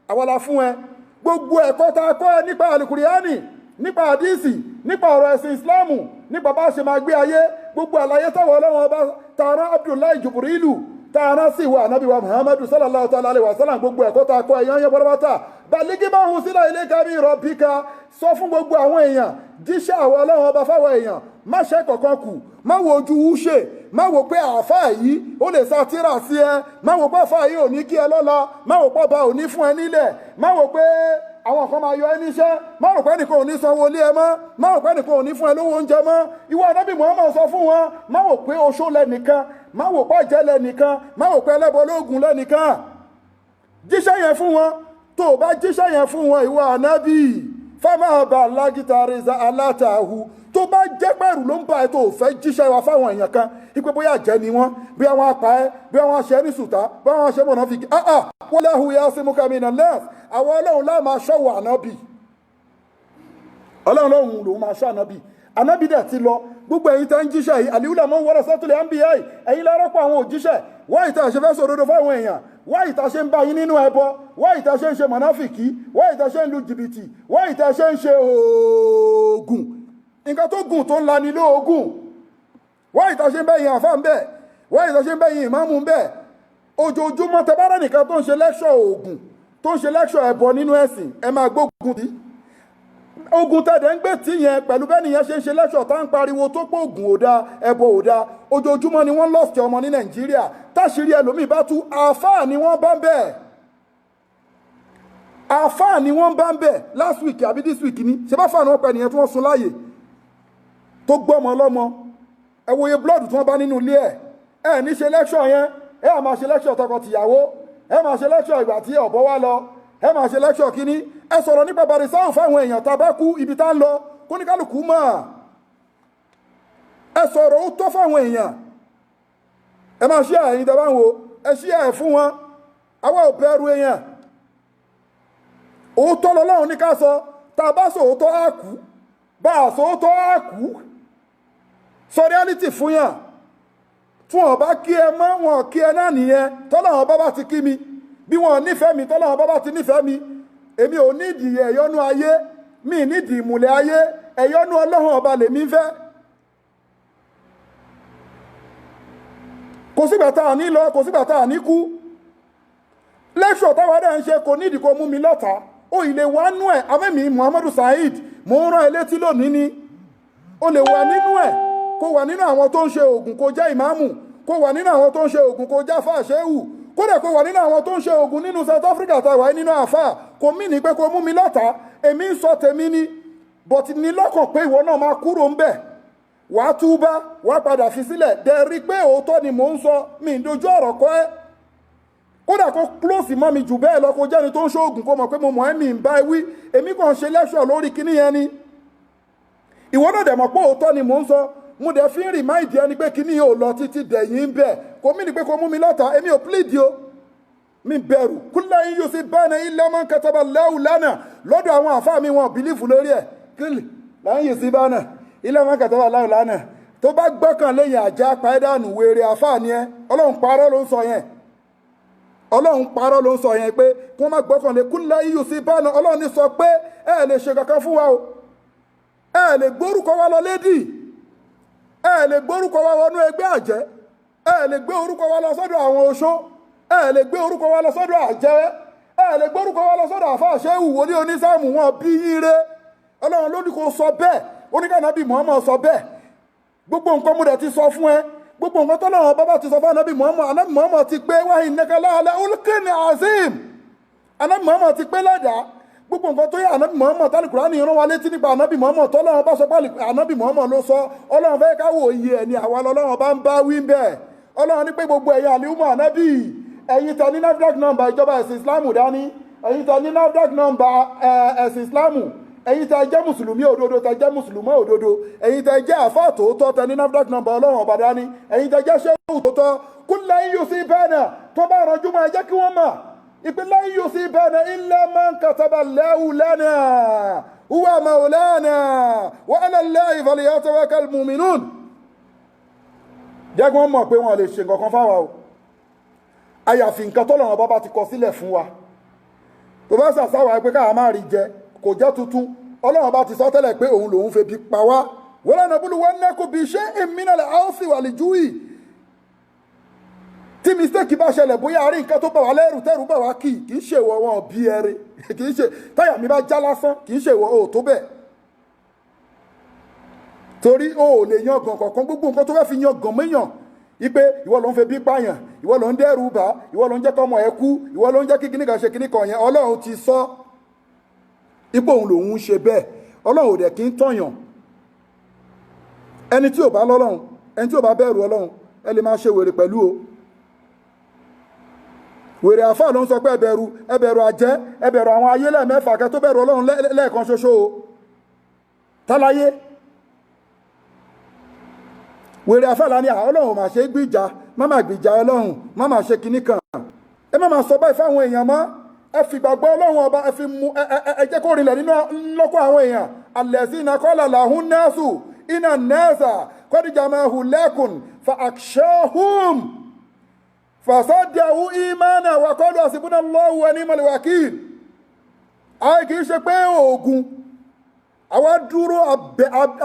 àwọn la fún ẹ. Gbogbo ẹ̀kọ́ tá a kọ́ ẹ nípa alukuriyani, nípa àdíìsì, nípa ọ̀rọ̀ ẹ̀sìn Ìsìláàmù, nípa bá a ṣe máa gbé ayé, gbogbo àlàyé táwọn Ọlọ́run ọba tààrà Abdullahi Jubrilu tààrà sí ìwọ Ànábì wa Muhammadu sallallahu ta'ala alayhi wa sallam, gbogbo ẹ̀kọ́ tá a kọ́ ẹ̀yán yẹn pátápátá, baligi bá hun sílẹ̀ ilayka min rabbika, sọ fún gbogbo àwọn èèyàn, jíṣẹ́ àwọn Ọlọ́run ọba fáwọn èèyàn, má ṣe kọ̀ọ̀kan kù, má wo ojú wúṣe, má wo pé àáfàá yìí ó lè sa tíra sí ẹ, má wo pé àáfàá yìí ò ní kí ẹ lọ́la, má wo pé ọba ò ní fún ẹ nílẹ̀, má wo pé àwọn kan máa yọ ẹ níṣẹ́, má rò pé ẹnìkan ò ní sanwó ilé ẹ mọ́, má rò pé ẹnìkan ò ní fún ẹ lówó oúnjẹ mọ́. Ìwọ Ànábì Muhammad sọ fún wọn, má wò pé oṣó lẹ́nìkan, má wò pé àjẹ́ lẹ́nìkan, má wò pé ẹlẹ́bọ lóògùn lẹ́nìkan. Jíṣẹ́ yẹn fún wọn. Tó o bá jíṣẹ́ yẹn fún wọn, ìwọ Ànábì, fama balagta risalatahu, tó bá jẹ́ pẹ̀rù ló ń bá ẹ tó o fẹ́ jíṣẹ́ wa fáwọn èèyàn kan ipe bóyá àjẹ́ ni wọ́n, bóyá wọ́n á pa ẹ́, bóyá wọ́n á ṣe é ní sùtá, bóyá wọ́n á ṣe mọ̀nàfíkì, wallahu yasimuka minan nas, àwọn Ọlọ́run láà máa ṣọ́wọ́ Ànábì. Ọlọ́run lóhun lòun máa ṣọ́ Ànábì. Ànábì dẹ̀ ti lọ. Gbogbo ẹ̀yin tẹ́ ń jíṣẹ́ yìí, al-ulama warasatul anbiya, ẹ̀yin lárọ́pọ̀ àwọn òjíṣẹ́. Wá ìta ṣe fẹ́ sòdodo fáwọn èèyàn, wá ìta ṣe ń bá yín nínú ẹbọ, wá ìta ṣe ń ṣe mọ̀náfìkì, wá ìta ṣe ń lu jìbìtì, wá ìta ṣe ń ṣe oògùn, nǹkan tó gùn tó ń lani lóògùn, wá ìta ṣe ń bẹ́yìn àfáà ń bẹ̀, wá ìta ṣe ń bẹ́yìn ìmáàmù ń bẹ̀. Ojoojúmọ́ tẹ bá rẹ́ nìkan tó ń ṣe lẹ́ṣọ̀ oògùn, tó ń ṣe lẹ́ṣọ̀ ẹbọ nínú ẹ̀sìn, ẹ máa gbógun tí ogun tẹ̀dẹ̀ ń gbé tí yẹn pẹ̀lú bẹ́ẹ̀ nìyẹn ṣe ń ṣe lẹ́ṣọ̀ tá ń pariwo tó pé oògùn ò dáa, ẹbọ ò dáa. Ojoojúmọ́ ni wọ́n lọ́ọ̀sì ọmọ ní Nàìjíríà. Táṣìírí ẹlòmíì bá tú, àáfàá ni wọ́n bá ń bẹ̀, àáfàá ni wọ́n bá ń bẹ̀. Last week àbí this week ni ṣé bá fà ní wọ́n pẹ̀ nìyẹn tí wọ́n sun láàyè tó gbọ́mọ lọ́mọ. Ẹ wo iye blood tí wọ́n bá nínú ilé ẹ̀. Ẹ ní ṣe lẹ́ṣọ̀ yẹn, ẹ máa ṣe lẹ́ṣọ̀ tọkọ-tìyàwó, ẹ máa ṣe lẹ́ṣọ̀ ìgbà tí ọ̀bọ wá lọ, ẹ máa ṣe lẹ́ṣọ̀ kínní. Ẹ sọ̀rọ̀ nípa barisáhùn fáwọn èèyàn, tá a bá kú ibi tá ń lọ kóníkálukú mọ̀. Ẹ sọ̀rọ̀ ó tọ́ fáwọn èèyàn. Ẹ máa ṣí ẹ̀yin tẹ́ bá ń wo, ẹ ṣí ẹ̀ fún wọn. Àwa ò bẹ̀rù èèyàn. Òótọ́ lọ́lọ́run ní ká sọ. Tá a bá sọ òótọ́ á kú, bá a sọ òótọ́ á kú. Sọ reality fún yàn. Tí wọn bá kí ẹ mọ́, wọn kí ẹ náà nìyẹn. Tọ́lọ́run bá bá ti kí mi, bí wọn nífẹ̀ẹ́ mi, tọ́lọ́run bá bá ti nífẹ̀ẹ́ mi, èmi ò nídìí ẹ̀yọ́nú ayé, mi nídìí ìmùlẹ̀ ayé, ẹ̀yọ́nú Ọlọ́run ọba lèmi fẹ́. Kò sígbà tá a ní lọ, kò sígbà tá a ní kú. Lẹ́ṣọ̀ táwa dẹ̀ ń ṣe kò nídìí kó mú mi lọ́ta. Ó ilé wa nú ẹ̀, amẹ́mi Muhammadu Saheed, mò ń rán ẹ létí lónìí ni. Ó lè wà nínú ẹ̀, kó wà nínú àwọn tó ń ṣe oògùn kó jẹ́ ìmáàmù, kó wà nínú àwọn tó ń ṣe oògùn kó jẹ́ fàṣẹ́wù, kódà kó wà nínú àwọn tó ń ṣe oògùn nínú South Africa tá a wà nínú àfà. Kò mí ní pé kó mú mi lọ́ta, èmi ń sọ tèmi ni, but ní lọ́kàn pé ìwọ náà máa kúrò ń bẹ̀, wàá túbá, wàá padà fi sílẹ̀. Dẹ̀ rí pé òótọ́ ni mò ń sọ, mi ń dojú ọ̀rọ̀ kọ́ ẹ́. Kódà kó close mọ́ mi jù bẹ́ẹ̀ lọ, kó jẹ́ni tó ń ṣoògùn kó mọ̀ pé mo mọ̀ ẹ́, mi ń bá ẹ wí, èmi kàn ṣe lẹ́ṣọ̀ lórí kinní yẹn ni. Ìwọ náà dẹ̀ mọ̀ pé òótọ́ ni mò ń sọ. Mo dẹ̀ fi ń remind ẹni pé kinní yóò lọ títí dẹ̀yìn ń bẹ̀. Kò mí ni pé kó mú mi lọ́ta, èmi ò plead o, mi bẹ̀rù. Kullu yusibana illa man kataba Allahu lana. Lọ́dọ̀ àwọn àfáà mi wọn bìlífù lórí ẹ̀. Kílì lan yusibana illa man kataba Allahu lana. Tó bá gbọ́kàn léyìn àjẹ́ apá ẹ̀ dànù. Wèrè àfààní ẹ. Ọlọ́run parọ́ ló ń sọ yẹn. Ọlọ́run parọ́ ló ń sọ yẹn pé kí wọ́n má gbọ́kàn lé kúnlẹ̀ iyù sí bánu. Ọlọ́run ní sọ pé ẹ lè ṣe kankan fún wa o, ẹ lè gbórúkọ wa lọ lédì, ẹ lè gbórúkọ wa wọnú ẹgbẹ́ àjẹ́, ẹ lè gbé orúkọ wa lọ sọ́dọ̀ àwọn oṣó, ẹ lè gbé orúkọ wa lọ sọ́dọ̀ àjẹ́, ẹ lè gbórúkọ wa lọ sọ́dọ̀ àfáàṣẹ ìwòlí onísáàmù wọn bí yín re. Ọlọ́run ló ní kó sọ bẹ́ẹ̀, oníkànnàbí Muhammad sọ bẹ́ẹ̀. Gbogbo nǹkan mo dẹ̀ ti sọ fún ẹ, gbogbo nǹkan tọ́lọ́run bàbá ti sọ fún anabi Muhammad, anabi Muhammad ti pé wáyé nẹ́kẹ́lá alẹ́ olùkẹ́ni azim, anabi Muhammad ti pé lẹ́dàá. Gbogbo nǹkan tó yẹ anabi Muhammad tálíkùránì rán wa létí nípa anabi Muhammad, tọ́lọ́run bá sọ pé anabi Muhammad ló sọ, Ọlọ́run fẹ́ káwọ́ òye ẹ̀ ni àwa lọ́lọ́run bá ń bá wí bẹ́ẹ̀. Ọlọ́run ní pé gbogbo ẹ̀yin àlùmọ̀ anabi, ẹ̀yin tẹ ní NAFDAC number ìjọba ẹ̀sìn Islamu dání, ẹ̀yin tẹ ní NAFDAC number ẹ̀sìn Islamu, ẹ̀yin tẹ jẹ́ mùsùlùmí òdodo, tẹ jẹ́ mùsùlùmọ́ òdodo, ẹ̀yin tẹ jẹ́ àfáà tòótọ́, tẹ ní NAFDAC number Ọlọ́run ọba dání, ẹ̀yin tẹ jẹ́ ṣéwù tòótọ́, kúnlẹ̀ yóò sí bẹ́ẹ̀ náà tó bá rọjú mọ́ ẹ jẹ́ kí wọ́n mọ̀ ìpínlẹ̀ yóò sí bẹ́ẹ̀ náà illa man kataba Allahu lana huwa maulana wa ala Allahi falyatawakkal mu'minun. Jẹ́ kí wọ́n mọ̀ pé wọ́n lè ṣe nǹkan kan fáwa o, àyàfi nǹkan tọ́lọ́run ọba bá ti kọ sílẹ̀ fún wa. Tó bá ṣàṣàwà pé káà má rí jẹ kò jẹ́ tuntun, Ọlọ́run bá ti sọ tẹ́lẹ̀ pé òun lòun febi pa wá. Wala nabluwannakum bi shay'in minal khawfi wal ju'i. Tí mistake bá ṣẹlẹ̀, bóyá a rí nǹkan tó bà wá lẹ́rù, tẹ́rù bà wá, kì í ṣe ìwọ wọn bí ẹrẹ, kì í ṣe táyà mi bá já lásán, kì í ṣe ìwọ ò tó bẹ́ẹ̀, torí o ò lè yan gàn kọ̀ọ̀kan. Gbogbo nǹkan tó fẹ́ fi yan gàn méyàn ipe ìwọ ló ń febi pààyàn, ìwọ ló ń dẹ́rù bà, ìwọ ló ń jẹ́ kọ́mọ ẹ kú, ìwọ ló ń jẹ́ kí kíní kan ṣe kíní kan yẹn, Ọlọ́run ti sọ ipò òun lòun ń ṣe bẹ́ẹ̀. Ọlọ́run ò dẹ̀ kí ń tọ̀yàn. Ẹni tí ò bá lọ́lọ́run, ẹni tí ò bá bẹ̀rù Ọlọ́run, ẹ lè máa ṣe wèrè pẹ̀lú o. Wèrè àfáà ló ń sọ pé ẹ bẹ̀rù, ẹ bẹ̀rù àjẹ́, ẹ bẹ̀rù àwọn ayé lẹ́ẹ̀mẹ́fà kẹ́ tó bẹ̀rù Ọlọ́run lẹ́ẹ̀kan ṣoṣo o. Táláyé wèrè àfáà lá ní Ọlọ́run mà ṣe gbìjà, má má gbìjà Ọlọ́run, má má ṣe kinní kan. Ẹ má má sọ báyìí fáwọn èèyàn mọ́. Ẹ fi gbàgbọ́ Ọlọ́run ọba, ẹ fi mú ẹ jẹ́ kó rinlẹ̀ nínú lọ́kọ̀ àwọn èèyàn. Allazina qala lahun nasu inna nasa qad jama'u lakum fa akhshawhum fasaddahu imana wa qalu hasbunallahu wa ni'mal wakil. Àì kì í ṣe pé oògùn àwa dúró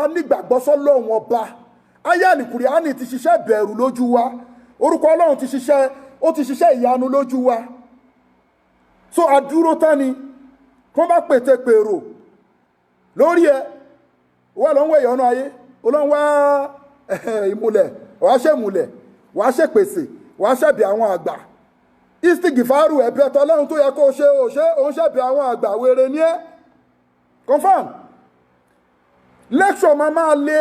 anígbàgbọ́ sọ́lọ́run ọba. Ayé àlìkùránì ti ṣiṣẹ́ bẹ̀rù lójú wa, orúkọ Ọlọ́run ti ṣiṣẹ́, ó ti ṣiṣẹ́ ìyanu lójú wa. So àdúró tán ni kó má pète pèrò lórí ẹ. Wọ́n lọ ń wọ ìyọnu ayé, olóń wá ìmùlẹ̀, wàá ṣèmùlẹ̀, wàá ṣèpèsè, wàá ṣẹ̀bi àwọn àgbà. Istigifaru ẹ̀bẹ̀ tọ́lọ́run tó yẹ kó ṣe ò ṣe, òun ṣẹ̀bi àwọn àgbà. Wèrè ní ẹ́. Confirm lecture máa máa lé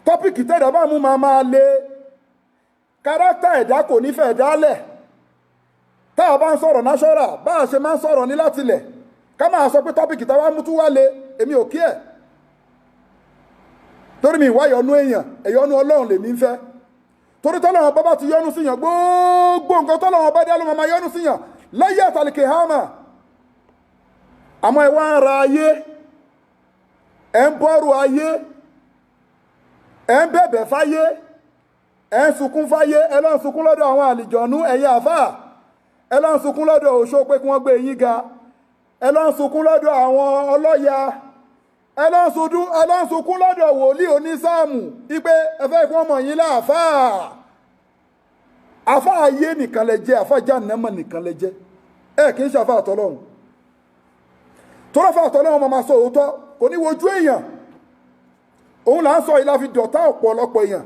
topic tẹ́lẹ̀ bá mú máa máa lé kárátà ẹ̀dá kò ní fẹ́ dálẹ̀. Tá a bá ń sọ̀rọ̀ natural, bá a ṣe máa ń sọ̀rọ̀ ní látilẹ̀, ká máa sọ pé topic táwa mú tún wá lé, èmi ò kí ẹ̀, torí mi ìwá ìyọnu èèyàn, ẹ̀yọnu Ọlọ́run lèmi ń fẹ́. Torí tọ́lọ́run bá bá ti yọnu síyàn, gbogbo nǹkan tọ́lọ́run bá dá ló máa yọnu síyàn láyé àtàlìkè hámà. Àmọ́ ẹ wá ń ra ayé, ẹ ń bọ́rù ayé, ẹ ń bẹ̀bẹ̀ fáyé, ẹ ń sunkún fáyé, ẹ lọ́ ń sunkún lọ́dọ̀ àwọn àlìjọ̀nú, ẹ̀yin àfáà, ẹ lọ́ ń sunkún lọ́dọ̀ òṣó pé kí wọ́n gbé yín ga, ẹ lọ́ ń sunkún lọ́dọ̀ àwọn ọlọ́ya, ẹ lọ́ ń sunkún lọ́dọ̀ wòlíì onísáàmù ipe ẹ fẹ́ kí wọ́n mọ̀ yín láàfáà. Àfáà ayé nìkan lẹ jẹ́, àfáà jahannama nìkan lẹ jẹ́, ẹ kì í ṣe àfáà àtọ́lọ́hun. Tọ́lọ́fà àtọ́lọ́hun máa sọ òótọ́, kò ní wojú èèyàn. Òun là ń sọ yìí la fi dọ̀tá ọ̀pọ̀lọpọ̀ èèyàn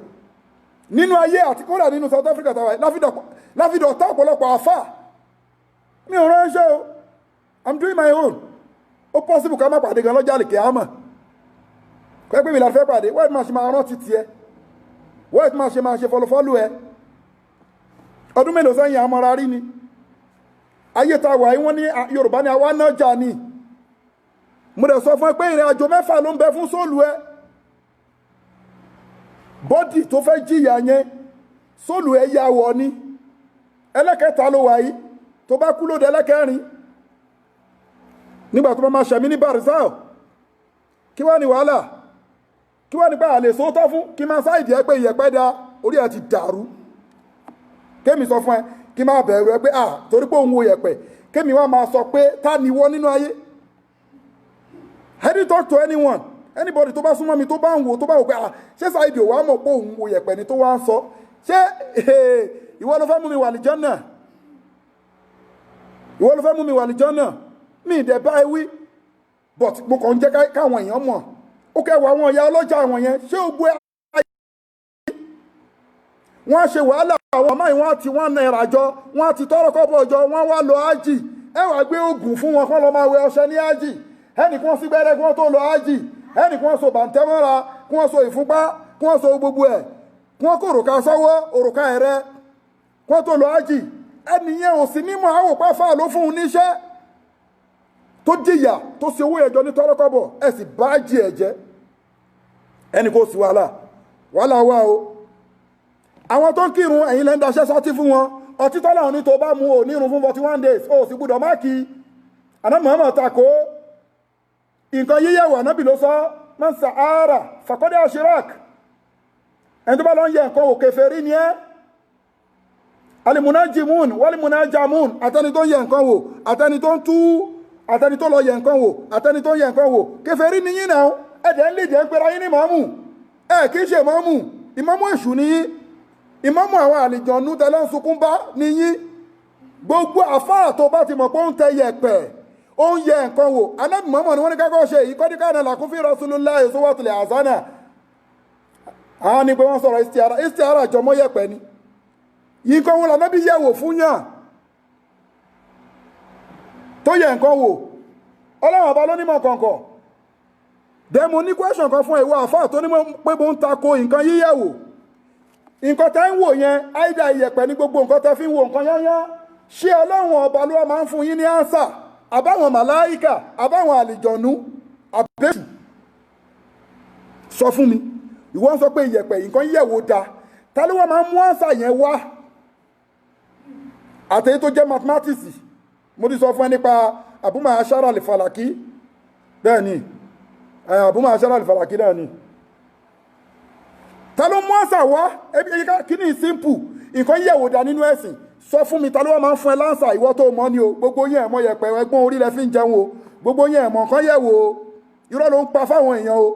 nínú ayé àti kódà nínú South Africa tàwa yìí, la fi dọ̀tá ọ̀pọ̀lọpọ̀ àfáà. Mi ò ránṣẹ́ o, I'm doing my own. Ó possible ká má pàdé gan lọ́jà àlèkè àmọ́ kọ́ ẹ pé mi là fẹ́ pàdé. Wọ́n ẹ̀ máa ṣe máa rántí tiẹ̀, wọ́n ẹ̀ máa ṣe máa ṣe fọlọ́fọ́lù ẹ. Ọdún mélòó sẹ́yìn àmọ́ra rí ni ayé ta wà yìí, wọ́n ní Yorùbá ní àwa náà jà ni. Mo dẹ̀ sọ fún ẹ pé ìrìn àjò mẹ́fà ló ń bẹ fún sóòlù ẹ. Bọ́dì tó fẹ́ jìyà yẹn, sóòlù ẹ yà wọ̀ ni. Ẹlẹ́kẹta ló wà yìí, tó bá kú lóde ẹlẹ́kẹrin nígbà tó bá máa ṣẹ̀mí ní barizal, kí wá ní wàhálà? Kí wọ́n nípa àlè sóótọ́ fún kí máa sáìdì ẹ pé ìyẹ̀pẹ̀ da, orí ẹ ti dàrú. Kémi sọ fún ẹ kí máa bẹ̀rù ẹ pé à torí pé òun wo ìyẹ̀pẹ̀, kémi wá máa sọ pé ta ni wọ́n nínú ayé. I didn't talk to anyone. Anybody tó bá súnmọ́ mi tó bá ń wò, tó bá wò pé à ṣé Saheed ò wá mọ̀ pé òun wo ìyẹ̀pẹ̀ ni tó wá ń sọ? Ṣé ìwọ ló fẹ́ mú mi wà lìjọ́nà? Ìwọ ló fẹ́ mú mi wà lìjọ́nà? Mi ì dẹ̀ bá ẹ wí, but mo kàn ń jẹ́ káwọn èèyàn mọ̀. Ó kẹwàá àwọn ìyá ọlọ́jà àwọn yẹn, ṣé ó gbé ayé wọ́n á ṣe wàhálà àwọn ọmọ yìí, wọ́n á ti ₦1 jọ, wọ́n á ti tọ́rọ́ kọ́bọ̀ jọ, wọ́n á wá lọ ájì. Ẹ wàá gbé oògùn fún wọn kán lọ máa wẹ ọṣẹ ní ájì. Ẹnì kí wọ́n sí gbẹ́rẹ́ kí wọ́n tó lọ ájì, ẹnì kí wọ́n so bàǹtẹ́ mọ́ra, kí wọ́n so ìfúnpá, kí wọ́n so gbogbo ẹ̀, kí wọ́n kó òrùka sọ́wọ́, òrùka ẹ̀rẹ́, kí wọ́n tó lọ ájì. Ẹnì yẹn ò sí mímọ́ àwòpá fà ló fún un níṣẹ́ tó jìyà tó ṣe owó ẹjọ́ ní tọ́rọ́kọ́bọ̀, ẹ sì bá jì ẹ̀ jẹ́. Ẹnì kò sí wàhálà, wàhálà wà o. Àwọn tó ń kírun, ẹ̀yin lẹ́ ń daṣẹ́ sọ́tí fún wọn. Ọtí tọ́lá òní tó bá mu ò nírun fún 41 days, ó sì gbúdọ̀ má kí. Àná Muhammad tako nǹkan yíyẹ̀wò, ànábì ló sọ man sa'ara faqad ashrak. Ẹni tó bá lọ ń yẹ nǹkan wò, kèfèrí ni ẹ́. Alimunajimun walimunajamun, àtẹni tó ń yẹ nǹkan wò, àtẹni tó ń tú, àtẹni tó lọ yẹ nǹkan wò, àtẹni tó ń yẹ nǹkan wò, kèfèrí ni yín náà. Ẹ̀dẹ̀ ń lè jẹ́ ń pera yín ní màmú, ẹ̀ kì í ṣe màmú, ìmámù èṣù ni yín, ìmámù àwọn àlìjọ̀nú tẹ́lẹ̀ ń sunkún bá ni yín. Gbogbo àfáà tó bá ti mọ̀ pé ó ń tẹ yẹ̀pẹ̀, ó ń yẹ nǹkan wò, Ànábì Muhammad ni wọ́n ní kákọ́ ṣe èyí, kọ́dí káàdà làkún fi Rasulullahi uswatun hasana. Àwọn ni pé wọ́n sọ̀rọ̀ istiara, istiara jọmọ́ yẹ̀pẹ̀ ni. Yìí nǹkan wo lànàbí yẹ̀ wò fún yàn tó yẹ nǹkan wò? Ọlọ́run ọba ló nímọ̀ kọ̀ọ̀kan. Dẹ́mo ní question kan fún ìwọ àfáà tó ní pé mo ń tako nǹkan yíyẹ̀wò. Nǹkan tẹ́ ń wò yẹn, àìdá ìyẹ̀pẹ̀ ní gbogbo nǹkan tẹ́ fi ń wo nǹkan yányán. Ṣé Ọlọ́run ọba ló máa ń fún yín ní ánsà, àbáwọn màláìkà, àbáwọn àlìjọ̀nú, àbẹ́sù? Sọ fún mi. Ìwọ ń sọ pé ìyẹ̀pẹ̀ nǹkan yíyẹ̀wò da, ta ló wá máa ń mú ánsà yẹn wá? Àtẹ̀yí tó jẹ́ mathematics, mo ti sọ fún ẹ nípa Abu Ma'shar al-Falaki. Bẹ́ẹ̀ ni, Abu Ma'shar al-Falaki náà ni. Ta ló mú àṣà wá? Kí ni simple nǹkan yẹ̀wò dá nínú ẹ̀sìn? Sọ fún mi, ta ló wá máa ń fún ẹ láǹsà? Ìwọ tó mọ̀ ni o. Gbogbo yẹn ẹ̀mọ́ yẹpẹ̀ ẹgbọ́n orí lẹ fi ń jẹun o. Gbogbo yẹn ẹ̀mọ́ nǹkan yẹ̀wò o. Irọ́ ló ń pa fáwọn èèyàn o.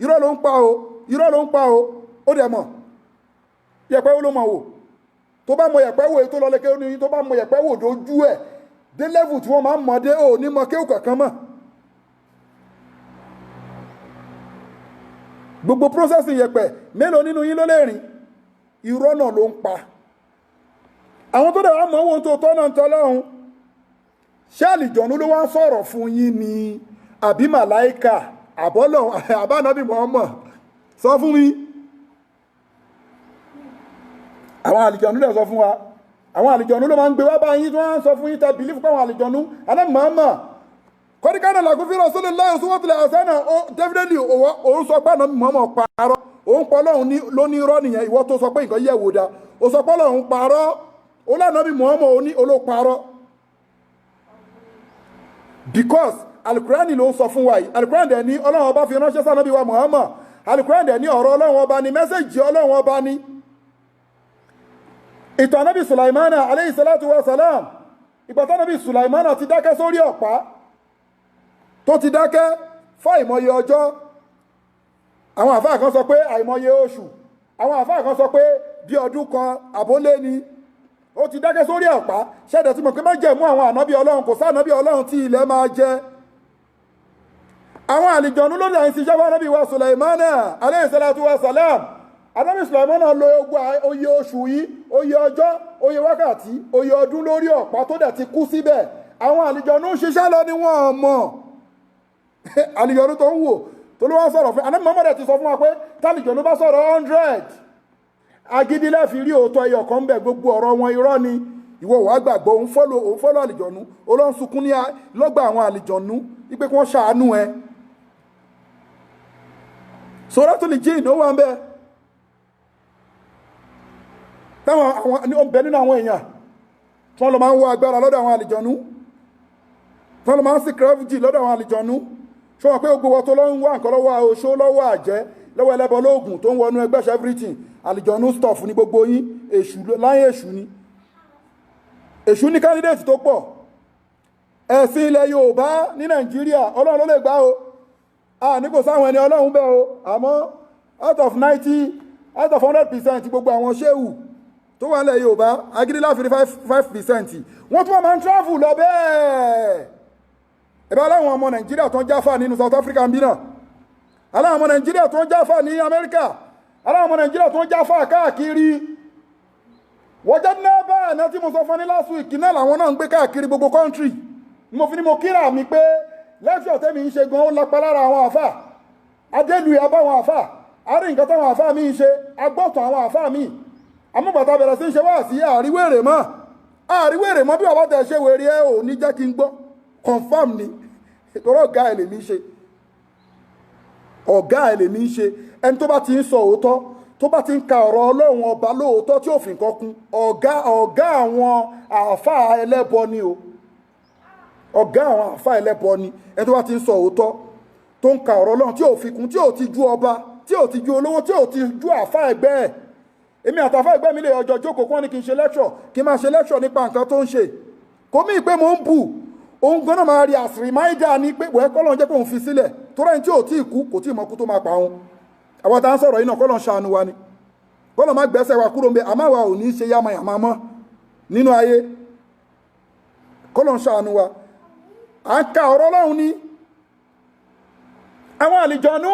Irọ́ ló ń pa o. Irọ́ ló ń pa o. Ó dẹ̀ mọ̀ yẹpẹ̀ ó ló mọ̀ wò. Tó bá mọ yẹpẹ̀ wò, tó lọ lẹ́kẹ́ ní, tó bá mọ yẹpẹ̀ wò dójú ẹ̀ dé level tí wọ́n máa ń mọ̀ dé, ò ní mọ kéwù kankan mọ̀. Gbogbo processing yẹpẹ̀, mélòó nínú yín ló lè rìn? Irọ́ náà ló ń pa. Àwọn tó dẹ̀ wá mọ̀ ohun tó tọ́ náà ń tọ́ lọ́hùn. Ṣé àlìjọ̀nú ló wá ń sọ̀rọ̀ fún yín ni, àbí màláìkà, àbọ́lọ̀, àbánábì Muhammad? Sọ fún mi. Àwọn àlìjọ̀nú lè sọ fún wa. Àwọn àlìjọ̀nú ló máa ń gbé wá bá yín tí wọ́n á sọ fún yín, tẹ bìlífù pé àwọn àlìjọ̀nú Ànábì Muhammad kọ́díkánà làkún fi Rasulullahi uswatun hasana. Ó definitely òun sọ pé Ànábì Muhammad parọ́, òun pọ̀ lọ́hùn ló ní irọ́ nìyẹn. Ìwọ tó sọ pé nǹkan yẹ̀ wò da, ó sọ pé lọ́hùn parọ́, ó lànàbì Muhammad ó ní olóparọ́. Because alukurani ló ń sọ fún wa yìí. Alukurani dẹ̀ ní Ọlọ́run ọba fi ránṣẹ́ sànàbí wa Muhammad. Alukurani dẹ̀ ní ọ̀rọ̀ Ọlọ́run ọba ni, mẹ́sẹ̀jì Ọlọ́run ọba ni. Ìtàn Ànábì Sulaimana aleyhi salatu wa salam, ìgbà tánàbì Sulaimana ti dákẹ́ sórí ọ̀pá, tó ti dákẹ́ fún àìmọye ọjọ́. Àwọn àfáà kan sọ pé àìmọye oṣù, àwọn àfáà kan sọ pé bí ọdún kan àbólé ni ó ti dákẹ́ sórí ọ̀pá. Ṣẹ̀dẹ̀ tí mo pé májẹ̀mú àwọn ànábì Ọlọ́run, kò sáànábì Ọlọ́run tí ilẹ̀ máa jẹ. Àwọn àlìjọ̀nú ló dẹ̀ ń ṣiṣẹ́ fún ànábì wa Sulaimana aleyhi salatu wa salam. Ànábì Sulaimana lo oye oṣù yìí, oye ọjọ́, oye wákàtí, oye ọdún lórí ọ̀pá tó dẹ̀ ti kú síbẹ̀. Àwọn àlìjọ̀nú ń ṣiṣẹ́ lọ ni wọ́n mọ̀. Àlìjọ̀nú tó ń wò tó ló wá sọ̀rọ̀ fún Ànábì Muhammad ti sọ fún wa pé tálìjọ̀nú bá sọ̀rọ̀ 100, agídí lẹ́ẹ̀fi rí òótọ́ ẹyọ kan bẹ̀, gbogbo ọ̀rọ̀ wọn irọ́ ni. Ìwọ wàá gbàgbọ́, òun fọ́lọ́ àlìjọ̀nú, olóhùn sunkún ní lọ́gbà àwọn àlìjọ̀nú wípé kí wọ́n ṣàánú ẹ. Suratul Jinn ó wà ń bẹ. Táwọn àwọn ó ń bẹ nínú àwọn èèyàn tí wọ́n lọ máa ń wá agbára lọ́dọ̀ àwọn àlìjọ̀nú, tí wọ́n lọ máa ń seek refuge lọ́dọ̀ àwọn àlìjọ̀nú. Ṣé wọ́n pé gbogbo wọn tó lọ ń wá nǹkan lọ́wọ́ oṣó lọ́wọ́ àjẹ́, lọ́wọ́ ẹlẹ́bọ lóògùn tó ń wọnú ẹgbẹ́ ṣe everything. Àlìjọ̀nú stuff ní gbogbo yín. Èṣù láyé, èṣù ni, èṣù ní candidate tó pọ̀. Ẹ̀sìn ilẹ̀ Yorùbá ní Nàìjíríà, Ọlọ́run ló lè gbà o. A ní kò sáwọn ẹni Ọlọ́run bẹ́ẹ̀ o, àmọ́ out of 90, out of 100%, gbogbo àwọn ṣéwù tó wà nílẹ̀ Yorùbá, agídílá fi 5%. Wọ́n tún máa ń travel lọ bẹ́ẹ̀. Ẹ̀bá aláwọn ọmọ Nàìjíríà tó ń jáfà nínú South Africa ń bí náà, aláwọn ọmọ Nàìjíríà tó ń jáfà ní Amẹ́ríkà, aláwọn ọmọ Nàìjíríà tó ń jáfà káàkiri. Wọ́n jẹ́ ní bá àná tí mo sọ fún ní last week náà, làwọn náà ń gbé káàkiri gbogbo country. Mo fi ní mo kíra mi pé lecture tẹ́mi ń ṣe gan, ó lápá lára àwọn àfà adélu abáwọn àfà àárín nǹkan táwọn àfà mi ń ṣe, agbọ́tàn àwọn àfà mi. Amúgbàtà bẹ̀rẹ̀ sí ń ṣe wá sí àríwèrè mọ́, àríwèrè mọ́. Bí bàbá tẹ̀ ṣe wèrè ẹ ò ní jẹ́ kí n gbọ́, confam ni. Torí ọ̀gá ẹ̀ lèmi ń ṣe, ọ̀gá ẹ̀ lèmi ń ṣe. Ẹni tó bá ti ń sọ òótọ́, tó bá ti ń ka ọ̀rọ̀ Ọlọ́run Ọba lóòótọ́, tí òfin kan kún, ọ̀gá àwọn àáfàá ẹlẹ́bọ ni o. Ọ̀gá àwọn àáfàá ẹlẹ́bọ ni ẹni tó bá ti ń sọ òótọ́, tó ń ka ọ̀rọ̀ Ọlọ́run, tí ò fi kún, tí ò ti ju ọba, tí ò ti ju olówó, tí ò ti ju àáfàá ẹgbẹ́ ẹ̀. Èmi àtàfà ẹgbẹ́ mi lè ọjọ́ jókòó, kí wọ́n ní kí n ṣe lecture, kí n máa ṣe lecture nípa nǹkan tó ń ṣe. Kò mí pé mò ń bù òun gan náà, máa rí as reminder ni pé wẹ́ẹ́ kọ́lọ́n jẹ́ kóun fi sílẹ̀, tó rẹ́ni tí ò tí ì kú kò tí ì mọ kú tó máa pa òun. Àwọn tá à ń sọ̀rọ̀ yìí náà, kọ́lọ́n ṣàánú wa ni, kọ́lọ́n má gbẹ́sẹ̀ wa kúrò ń bẹ. Àmọ́ àwa ò ní í ṣe yámayàmá mọ́ nínú ayé. Kọ́lọ́n ṣàánú wa. À ń ka ọ̀rọ̀ Ọlọ́run ni. Àwọn àlìjọ̀nú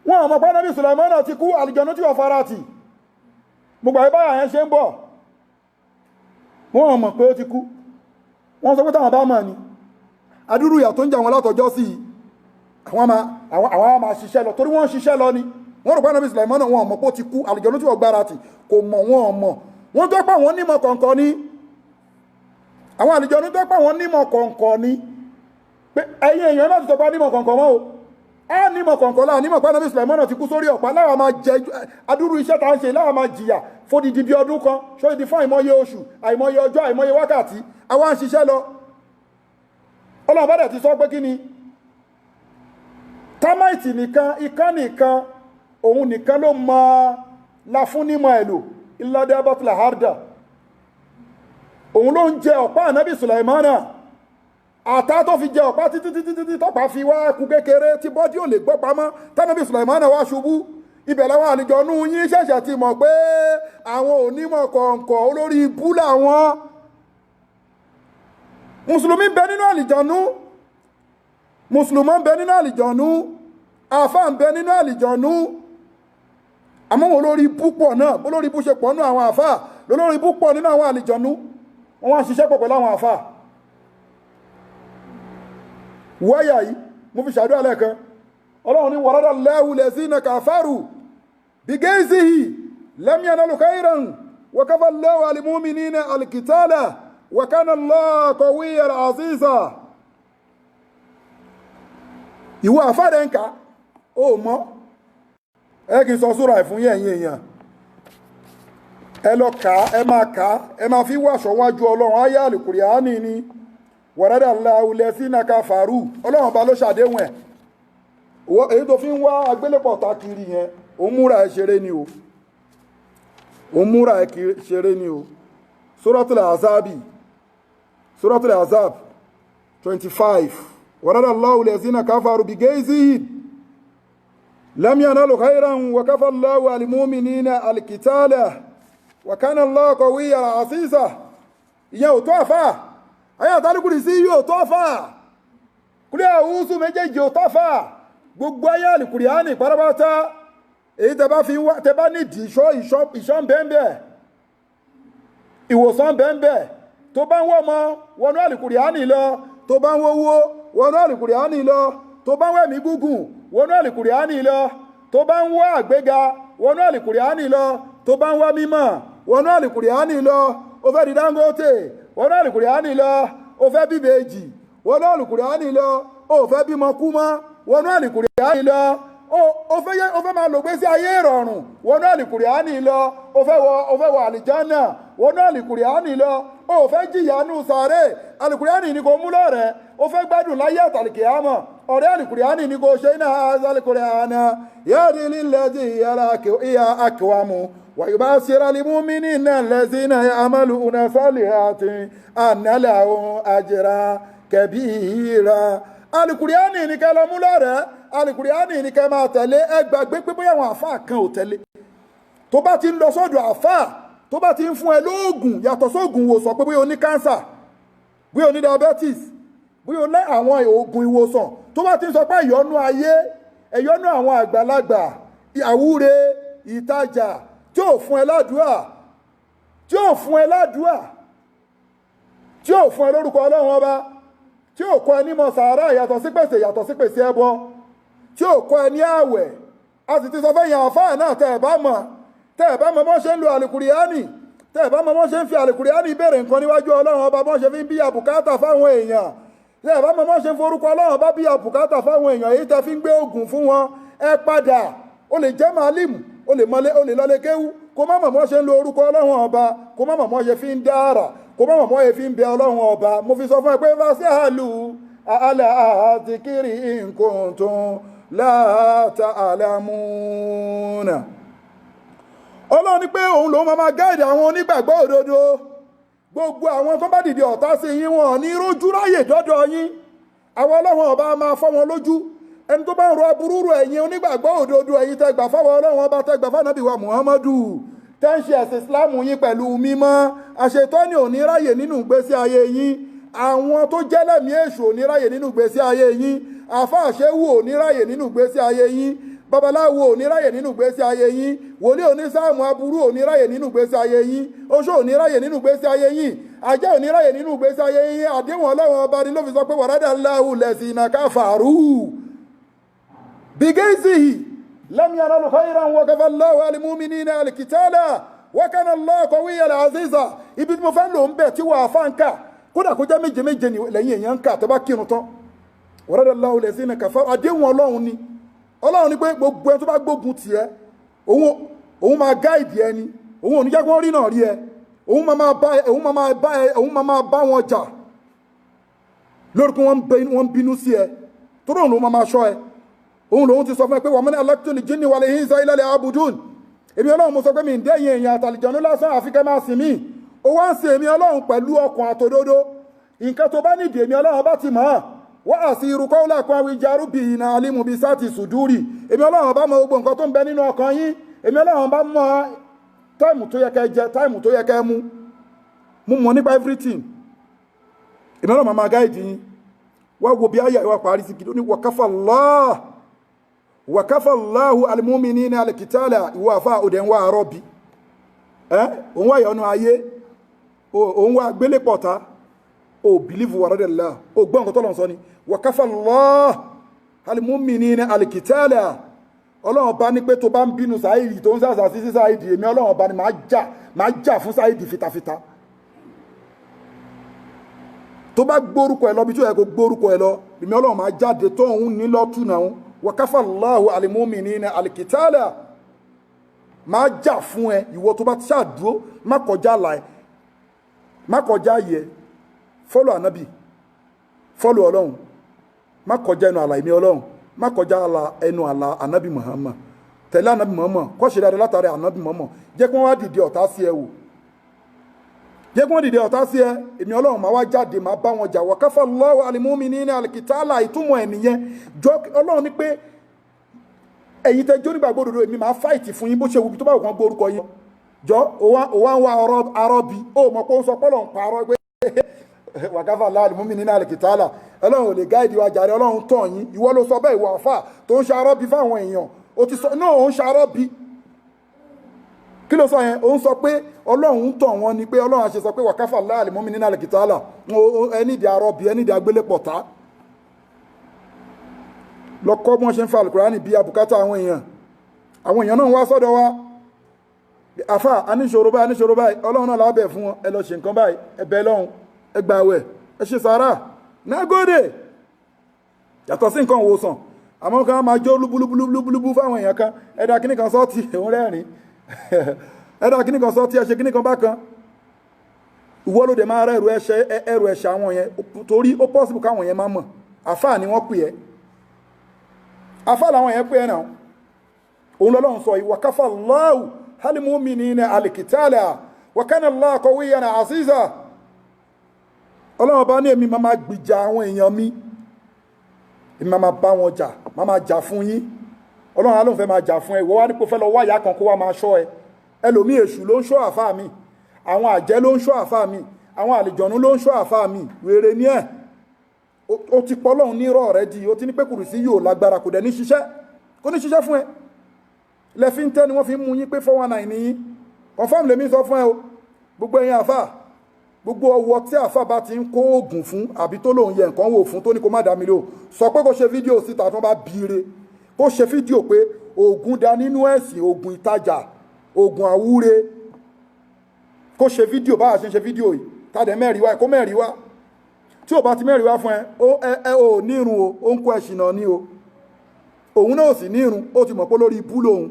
wọn àmọ́ pé Ànábì Sùlàìmánà ti kú. Àlìjọ̀nú tí wọ́n fara tì, mo gbà báyà yẹn ṣe ń bọ̀, wọ́n mọ̀ pé ó ti kú. Wọ́n sọ pé táwọn bá mọ̀ ni, adúrú ìyà tó ń jẹ àwọn látọjọ́ sí i, àwọn máa ṣiṣẹ́ lọ, torí wọ́n ń ṣiṣẹ́ lọ ni. Wọ́n rò pé Ànábì Sùlàìmánà, wọn mọ̀ pé ó ti kú. Àlìjọ̀nú tí wọ́n gbára tì kò mọ̀, wọ́n mọ̀. Wọ́n tó pé àwọn nímọ̀ kọ̀ọ̀kan ni. Àwọn àlìjọ̀nú tó pé àwọn nímọ̀ kọ̀ọ̀kan ni, pé ẹ̀yin èèyàn náà ti sọ pé nímọ̀ kọ̀ọ̀kan mọ́ o. Á nímọ̀ kọ̀ọ̀kan láà nímọ̀ pé Ànábì Sùlàìmánà ti kú sórí ọ̀pá, láwa máa jẹ adúrú iṣẹ́ tá à ń ṣe, láwa máa jìyà fódìdí bí ọdún kan, ṣódìdí fún àìmọye oṣù, àìmọye ọjọ́, àìmọye wákàtí, àwa ń ṣiṣẹ́ lọ. Ọlọ́run bá dẹ̀ ti sọ pé kí ni termite nìkan, ikán nìkan, òun nìkan ló mọ la fún nímọ̀ ẹ̀ lò. Ìlàdé abatula harda, òun ló ń jẹ ọ̀pá Ànábì Sùlàìmánà. Àtá tó fi jẹ ọ̀pá títí títí títí, tọ́pá fi wá kú kékeré, tí bọ́dí ò lè gbọ́ pamọ́, tánàbí Sùlàìmánà wá ṣubú. Ibẹ̀ làwọn àlùjọ̀nú yín ṣẹ̀ṣẹ̀ ti mọ̀ pé àwọn onímọ̀ kọ̀ọ̀kọ̀, olórí ibú làwọn. Mùsùlùmí ń bẹ nínú àlìjọ̀nú, mùsùlùmọ́ ń bẹ nínú àlìjọ̀nú, àfáà ń bẹ nínú àlìjọ̀nú. Àmọ́ wọn olórí ibú pọ̀ náà. Olórí ibú ṣe pọ̀ nínú àwọn àfáà, lólórí ibú pọ̀ nínú àwọn àlìjọ̀nú. Wọ́n wá ń ṣiṣẹ́ pọ̀ pẹ̀lú àwọn àfáà. Wáyà yìí mo fi ṣàdúrà lẹ́ẹ̀kan. Ọlọ́run ní wàrádà lẹ́hù lẹ́sìn kàfàrù bìgẹ́sìhì lẹ́mìí khairan wakafa Allahu al-mu'minina al-qitala wa kana Allahu qawiyyan aziza. Ìwọ àfáàdẹ ń kà ó mọ́ ẹ kì í sọ súra ẹ̀ fún yẹ̀yìn èèyàn. Ẹ lọ kà á, ẹ máa kà á, ẹ máa fi wàṣọ wájú Ọlọ́run. Ayé àlùkùránì ni wàrádà Allahu lẹ́sìn kàfàrù. Ọlọ́run ọba ló ṣàdéhùn ẹ̀. Èyí tó fi ń wá agbélépọ̀ ta kiri yẹn, òun múra ẹ ṣeré ni o, òun múra ẹ ṣeré ni o. Suratul Azabi, Suratul Azab 25: wàrádà Allahu lẹ́sìn kàfàrù bigayzihim lam yanalu khairan wa kafa Allahu al-mu'minina al-qitala wa kana Allahu qawiyyan aziza. Ìyẹn ò tó àfà. Ayé àtàlùkùrì sí yóò tó àfà. Kúlẹ̀ àwùsù méjèèjì ò tó àfà. Gbogbo ayé àlùkùránì pátápátá, èyí tẹ bá fi wá, tẹ bá nídìí ìṣọ́, ìṣọ́ bẹ́ẹ̀, ìwòsàn bẹ́ẹ̀. Tó bá ń wọ́ ọmọ, wọnú àlùkùránì lọ. Tó bá ń wówó, wọnú àlùkùránì lọ. Tó bá ń wẹ̀mí gúngùn, wọnú àlùkùránì lọ. Tó bá ń wá àgbéga, wọnú àlùkùránì lọ. Tó bá ń wá mímọ̀, wọnú àlùkùránì lọ. Ó fẹ́ di Dangote, wọnú àlùkùránì lọ. Ó fẹ́ bíbejì, wọnú àlùkùránì lọ. Ó fẹ́ bímọ kú mọ́, wọnú àlùkùránì lọ. Ó fẹ́ máa lò gbé sí ayé ìrọ̀rùn, wọnú àlùkùránì lọ. Ó fẹ́ wọ àlìjánà, wọnú àlùkùránì lọ. Ó fẹ́ jìyà nù sàárè, àlùkùránì ni kò mú lọ́rẹ̀ẹ́. Ó fẹ́ gbádùn láyé àtàlìkìyámọ̀. Ọ̀rẹ́ àlìkùránì ní kò ṣe iná àzàlìkùránà yáàdì lílẹ̀ ìyá àkíwámu wàyùbá síra límúmínì náà lẹ́sìn náà àmàlù unasọ́lì àti ànálà ohun àjẹrà kẹbí ìhìra. Àlìkùránì ní kẹ́ lọ mú lọ́rẹ̀ẹ́, àlìkùránì ní kẹ́ máa tẹ̀lé. Ẹ gbàgbé pé bóyá àwọn àfáà kan ò tẹ̀lé. Tó bá ti ń lọ sọ́dọ̀ àfáà, tó bá ti ń fún ẹ lóògùn yàtọ̀ sóògùn ìwòsàn, pé bóyá o ní kánsà, bóyá o ní diabetes, bóyá o ní àwọn oògùn ìwòsàn, tó bá ti ń sọ pé ìyọnu ayé, ẹ̀yọnu àwọn àgbàlagbà, àwúre, ìtajà, tí ò fún ẹ ládùúà, tí ò fún ẹ ládùúà, tí ò fún ẹ lórúkọ Ọlọ́run Ọba, tí ò kọ́ ẹ nímọ̀ sàárà yàtọ̀ sí pèsè, yàtọ̀ sí pèsè ẹbọ, tí ò kọ́ ẹ ní ààwẹ̀. A sì ti sọ fẹ́yìn àfáà náà, tẹ́ ẹ bá mọ̀, tẹ́ ẹ bá mọ̀ bọ́n ṣe ń lo àlùkùránì, tẹ́ ẹ bá mọ̀ bọ́n ṣe ń fi àlùkùránì béèrè nǹkan níwájú Ọlọ́run Ọba, bọ́n ṣe fi ń bí àbùkátà fáwọn èèyàn, tẹ́ ẹ bá mọ̀ bọ́n ṣe ń forúkọ Ọlọ́run Ọba bí àbùkátà fáwọn èèyàn, èyí tẹ́ fi ń gbé oògùn fún wọn, ẹ padà. Ó lè jẹ́ màálìmù, ó lè mọ́lé, ó lè lọ́lé kéwú, kó má mọ̀ bọ́n ṣe ń lo orúkọ Ọlọ́run Ọba, kó má mọ̀ bọ́n ṣe fi ń dára, kó má mọ̀ bọ́n ṣe fi ń bẹ Ọlọ́run Ọba. Mo fi sọ fún ẹ pé fásihàlù àlà àtìkiri nǹkan tó láta àlámúnà. Ọlọ́run ní pé òun lòun máa gáìdì àwọn onígbàgbọ́ òdodo. Gbogbo àwọn tó bá dìde ọ̀tá sí yín, wọn ní rójú ráyè dọ́dọ̀ yín. Àwọn Ọlọ́run Ọba máa fọ́ wọn lójú. Ẹni tó bá ń ro aburú ro ẹ̀yin onígbàgbọ́ òdodo, ẹ̀yin tẹ́ gbà fáwọn Ọlọ́run Ọba, tẹ́ gbà fánábì wa Muhammadu, tẹ́ ń ṣe ẹ̀sìn Ìsìláàmù yín pẹ̀lú mímọ́, àṣetọ́ni ò ní ráyè nínú ìgbésí ayé yín. Àwọn tó jẹ́ lẹ́mìí èṣù ò ní ráyè nínú ìgbésí ayé yín. Àfáà ṣéwù ò ní ráyè nínú ìgbésí ayé yín. Babaláwo ò ní ráyè nínú ìgbésí ayé yín. Wòlíì onísáàmù aburú ò ní ráyè nínú ìgbésí ayé yín. Oṣó ò ní ráyè nínú ìgbésí ayé yín. Ajá ò ní ráyè nínú ìgbésí ayé yín. Àdéhùn Ọlọ́run Ọba ni ló fi sọ pé wàrádà láhù lẹ̀sìn káfàrú bigézìhì lam yanalu khayran wa kafa Allahu al-mu'minina al-qitala wa kana Allahu qawiyyan aziza. Ibi tí mo fẹ́ lò ń bẹ̀ tí wàá fáǹkà, kódà kó jẹ́ méje méje lẹ́yìn èèyàn ń kà tó bá kírun tán. Wàrádà láhù lẹ̀sìn káfàrú, àdéhùn Ọlọ́run ni. Ọlọ́run ní pé gbogbo ẹni tó bá gbógun tì ẹ́, òun máa gáìdì ẹni, òun ò ní jẹ́ kí wọ́n rí náà rí ẹ, òun máa bá ẹ, òun máa bá ẹ, òun máa bá wọn jà lórí pé wọ́n ń bínú sí ẹ, torí òun lòun máa ṣọ́ ẹ. Òun lòun ti sọ fún ẹ pé wàá mọ́ni alákùtù jinni wal insa illa liya'budun. Èmi Ọlọ́run mo sọ pé mi ń dẹ́yìn èèyàn àtàlìjọ́nú lásán àfi kẹ́ máa sìn mí. Ó wá ń sin èmi Ọlọ́run pẹ̀lú ọkàn àtòdodo. Nǹkan tó bá nídìí, èmi Ọlọ́run bá ti mọ̀ ọ́. Wọ́n á sí irú kọ́ọ́lá kan àwọn ìjà rúbì iná alimu bíi sáàtì sùdúrì. Èmi Ọlọ́run bá mọ gbogbo nǹkan tó ń bẹ nínú ọkàn yín. Èmi Ọlọ́run bá mọ táìmù tó yẹ kẹ́ jẹ, táìmù tó yẹ kẹ́ mu. Mo mọ̀ nípa everything. Èmi Ọlọ́run máa gáìdì yín. Wá wo bí àyà ìwà parí sí gidi. Ó ní wakafa wakafa Allahu al-mu'minina al-qitala. Ìwọ àfa òde ń wá àárọ̀ bí ẹ́ òun wá ìyọnu ayé, òun wá gbélé pọ̀ta. O believe wàrádẹ̀lá, o gbọ́n nǹkan tọ́lọ̀ sọ ni wakafa Allah al-mu'minina al-qitala. Ọlọ́run bá ní pé tó bá ń bínú Sáìdì, tó ń sàṣà sí Sáìdì, èmi Ọlọ́run bá ní máa jà fún Sáìdì fitafita. Tó bá gbórúkọ ẹ lọ bí tó yẹ kó gbórúkọ ẹ lọ, èmi Ọlọ́run máa jáde tó òun ní lọ́tù náà. Wakafa Allahu al-mu'minina al-qitala, máa jà fún ẹ. Ìwọ tó bá ṣàdúró, má kọjá àlà ẹ, má kọjá yẹ, fọ́lọ̀ ànábì, fọ́lọ̀ Ọlọ́run, má kọjá ẹnu àlà èmi Ọlọ́run, má kọjá àlà ẹnu àlà ànábì Muhammad. Tẹ̀lé ànábì Muhammad, kọ́ṣe dáadáa látàrí ànábì Muhammad. Jẹ́ kí wọ́n wá dìde ọ̀tá sí ẹ wò, jẹ́ kí wọ́n dìde ọ̀tá sí ẹ, èmi Ọlọ́run máa wá jáde, máa bá wọn jà. Wakafa Allahu al-mu'minina al-qitala, ìtumọ̀ ẹ̀ nìyẹn. Jọ Ọlọ́run ní pé ẹ̀yin tẹ́ jó nígbàgbọ́ òdodo, èmi máa fáìtì fún yín bó ṣe wù tó bá wù kán gbórúkọ yín. Jọ òwá ń wá arọ́bí, ó mọ̀ pé ó ń sọ pọ́lọ̀ ń parọ́ pé wakafa Allahu al-mu'minina al-qitala. Ọlọ́run ò lè gáìdì wa jàre, Ọlọ́run tàn yín. Ìwọ ló sọ bẹ́ẹ̀, ìwọ àfà tó ń ṣe arọ́bí fáwọn èèyàn. Ó ti sọ náà, ó ń ṣe arọ́bí. Kí ló sọ yẹn? Ó ń sọ pé Ọlọ́run ń tàn wọ́n ni, pé Ọlọ́run àṣẹ sọ pé wakafa Allahu al-mu'minina al-qitala. Ẹni ìdí arọ́bí, ẹni ìdí agbélépọ̀tá. Lọ́kọ́ bí wọ́n ṣe ń fa Al-Qur'ani bí abùkátà àwọn èèyàn. Àwọn èèyàn náà wá sọ́dọ̀ wa, àfà aníṣòro báyìí, aníṣòro báyìí, Ọlọ́run náà lábẹ̀ fún wọn. Ẹ lọ ṣe nǹkan báyìí, ẹ bẹ lọ́hùn, ẹ gbààwẹ̀, ẹ ṣe sàárà nágódè, yàtọ̀ sí nǹkan òwòsàn. Àmọ́ kan máa jó lúbúlúbúlúbúlúbú fáwọn èèyàn kan, ẹ̀dá kíní kan sọ́ọ̀tì, òun rẹ́rìn, ẹ̀dá kíní kan sọ́ọ̀tì, ẹ ṣe kíní kan bákan. Ìwọ ló dé máa rẹ́ ẹrù ẹ̀ṣẹ̀ àwọn yẹn, torí ó possible káwọn yẹn máa mọ̀. Àfáà ni wọ́n pè ẹ́. Àfáà làwọn yẹn pé ẹ̀ náà. Òun lọ́lọ́run sọ yìí, wakafa Allahu hal mu'minina al-qitala wa kana Allahu qawiyyan aziza. Ọlọ́run bá ní èmi máa ma gbìjà àwọn èèyàn mi, èmi máa ma bá wọn jà, máa ma jà fún yín. Ọlọ́run alóhùn fẹ́ máa jà fún ẹ. Ìwọ wá ní kó fẹ́ lọ wáyà kan kó wá máa ṣọ́ ẹ. Ẹlòmíì èṣù ló ń ṣọ́ àfáà mi, àwọn àjẹ́ ló ń ṣọ́ àfáà mi, àwọn àlìjọ̀nú ló ń ṣọ́ àfáà mi. Wèrè ni ẹ̀. Ó ti pọ́ lọ́hùn nírọ̀ rẹ di, ó ti ní pé kùrìsí yóò lágbára, kò dẹ̀ ní ṣiṣẹ́, kò ní ṣiṣẹ́ fún ẹ. Lẹ́fí ń tẹ́ ni wọ́n fi ń mú yín pé 419 ní yín. Confirm lèmi sọ fún ẹ o. Gbogbo ẹ̀yin àfáà, gbogbo ọwọ́ tí àfáà bá ti ń kó oògùn fún àbí tó lòun yẹ nǹkan wò fún tó ní kó má dá mi lò, sọ pé kó ṣe fídíò síta tó bá bíire, kó ṣe fídíò pé oògùn da nínú ẹ̀sìn, oògùn ìtajà, oògùn àwúre. Kó ṣe fídíò báwa ṣe ń ṣe fídíò yìí, tàdé mẹ́rin wá, kó mẹ́rin wá. Tí ò bá ti mẹ́rin wá fún ẹ, ó ẹ ẹ ò nírun o, ó ń kó ẹ̀sìn náà ní o. Òun náà sì nírun, ó ti mọ̀ pé lórí ibú lòun.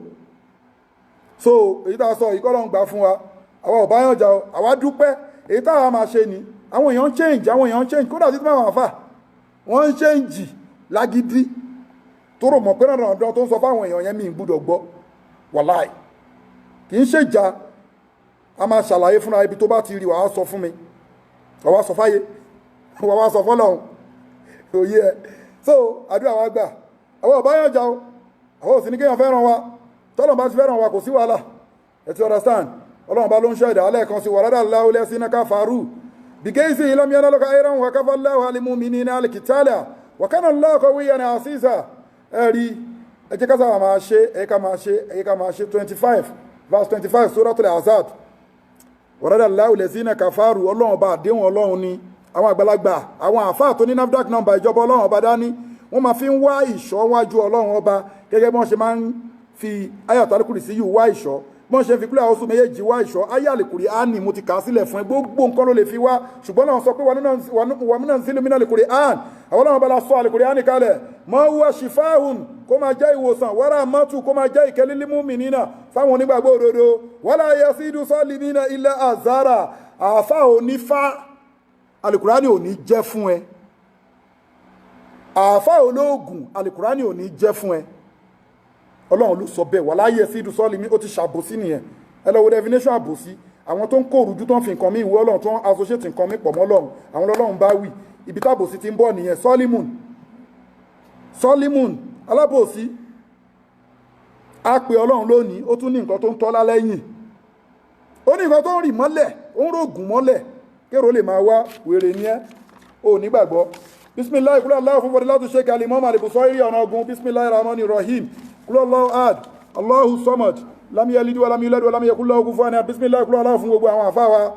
So èyí tá a sọ yìí, kọ́lọ́run gbà fún wa. Àwa ò bá yàn jà o, àwa dúpẹ́. Èyí táwa máa ṣe ni àwọn èèyàn ń change, àwọn èèyàn ń change. Kódà títí máa wà fà, wọ́n ń change lágídí. Tó rò mọ̀ pé náà dandan tó ń sọ fáwọn èèyàn yẹn, mi ń gbúdọ̀ gbọ́. Wàláì kì í ṣèjà, a máa ṣàlàyé fúnra. Ibi tó bá ti rí, wàá sọ fún mi, wàá sọ fáyé, wàá sọ fọlọ́run, òye ẹ. So àdúrà wa gbà. Àwọn ò bá yàn jà o, àwọn ò sì ní kéèyàn fẹ́ràn wa. Tọ́lọ̀ bá ti fẹ́ràn wa, kò sí wàhálà. Ẹ ti understand? Ọlọ́run bá ló ń ṣe ẹ̀dá alẹ́ sí wàrádà láwùlẹ̀ sí náà káfàárù bìgẹ́sì ìlàmìyàn lọ́kọ̀ ayélujára wà káfà láwù alimuminina ní alikitala wà kánà lọ́kọ̀ wíyà ní àṣìṣà. Ẹ rí, ẹ jẹ́ ká sábà máa ṣe, ẹ ká máa ṣe, ẹ ká máa ṣe. 25 verse 25, Suratul Ahzab. Wàrádà láwùlẹ̀ sí náà káfàárù. Ọlọ́run bá àdéhùn, Ọlọ́run ni àwọn àgbàlagbà, àwọn àáfàá tó ní NAFDAC number ìjọba Ọlọ́run ọba dání, wọ́n máa fi ń wá ìṣọ́ wájú Ọlọ́run ọba, gẹ́gẹ́ bí wọ́n ṣe máa ń fi Ayatul Kursi yìí wá ìṣọ́, bí wọ́n ṣe fi kúlẹ̀ àwọn oṣù méjèèjì wá ìṣọ́. Ayé àlìkùrì á ní mo ti kà á sílẹ̀ fún ẹ. Gbogbo nǹkan ló lè fi wá, ṣùgbọ́n náà sọ pé wàmínà sílùú mínà àlìkùrì án. Àwọn Ọlọ́run ọba la sọ àlìkùrì á nìkalẹ̀ mọ́ wúwa ṣìfáhùn, kó máa jẹ́ ìwòsàn, wàrà mọ́tù, kó máa jẹ́ ìkẹ́lílímù mìíràn fáwọn onígbàgbọ́ òdodo. Wala yasidu sọ́ọ̀lì ilẹ̀ azara. Àáfà onífá, alukurani ò ní jẹ́ fún ẹ. Àáfà olóògùn, alukurani ò ní jẹ́ fún ẹ. Ọlọ́run ló sọ bẹ́ẹ̀. Wà láyé sí ìdúsọ́ọ̀lì mi, ó ti ṣàbòsí nìyẹn. Ẹ lọ wo definition àbòsí. Àwọn tó ń kó òrùjú, tó ń fi nǹkan mi ìwé Ọlọ́run, tó ń associate nǹkan mi pọ̀ mọ́ Ọlọ́run, àwọn Ọlọ́run bá wì. Ibi tábòsí ti ń bọ̀ nìyẹn. Sọ́límùn, sọ́límùn, alábòsí. Á pe Ọlọ́run lónìí, ó tún ní nǹkan tó ń tọ́lá lẹ́yìn, ó ní nǹkan tó ń rì mọ́lẹ̀, ó ń rògùn mọ́lẹ̀ kérò lè máa wá. Wèrè ní ẹ́, ó nígbàgbọ́. Bisimilayi kúlọ̀ Allahu fún fọdí láti ṣe kàlí mọ́mọ́ àlèbùsọ̀ eré ọ̀nà ogun. Bisimilayi rahman rahim. Kúlọ̀ Allahu ahad, Allahu samad, lam yalid wa lam yulad wa lam yakul lahu kufuwan ahad. Bisimilayi kúlọ̀ Allahu fún gbogbo àwọn àfáwa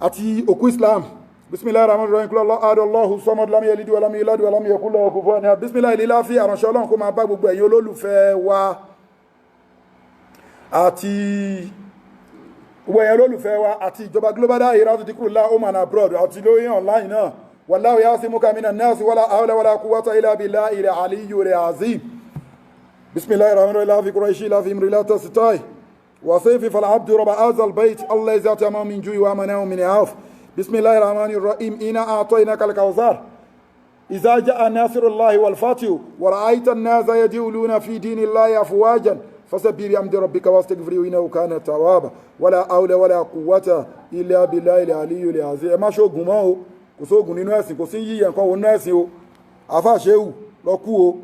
àti òkú Islam. Bisimilayi rahman rahim. Kúlọ̀ Allahu ahad, Allahu samad, lam yalid wa lam yulad wa lam yakul lahu kufuwan ahad. Bisimilayi líláfi àránṣẹ́ Ọlọ́run kó máa bá gbogbo ẹ̀yin olólùfẹ́ wa àti gbogbo ẹ̀yin olólùfẹ́ wa àti ìjọba Global Dahiratu Dhikrlahi home and abroad àti lóyún online náà. Wallahu yasimuka minan nas. Wala hawla wala quwwata illa billahi al-aliyyil azim. Bismillahir rahmanir rahim. Fi quraishi la fi imri la tasitai wa sayfi fal abdu rabb hadha al-bayt allazi at'amahum min ju'in wa amanahum min khawf. Bismillahir rahmanir rahim. Inna a'tainaka al-kawthar. إذا جاء ناصر الله والفتح ورأيت الناس يدخلون في دين الله أفواجا فسبح بحمد ربك واستغفره إنه كان توابا. ولا حول ولا قوة إلا بالله العلي العظيم. Ẹ má ṣoògùn mọ́ o. Kò sóògùn nínú ẹ̀sìn, kò sí yíyẹ nǹkan wo nínú ẹ̀sìn o. Àfáà ṣéwù lọ kú o.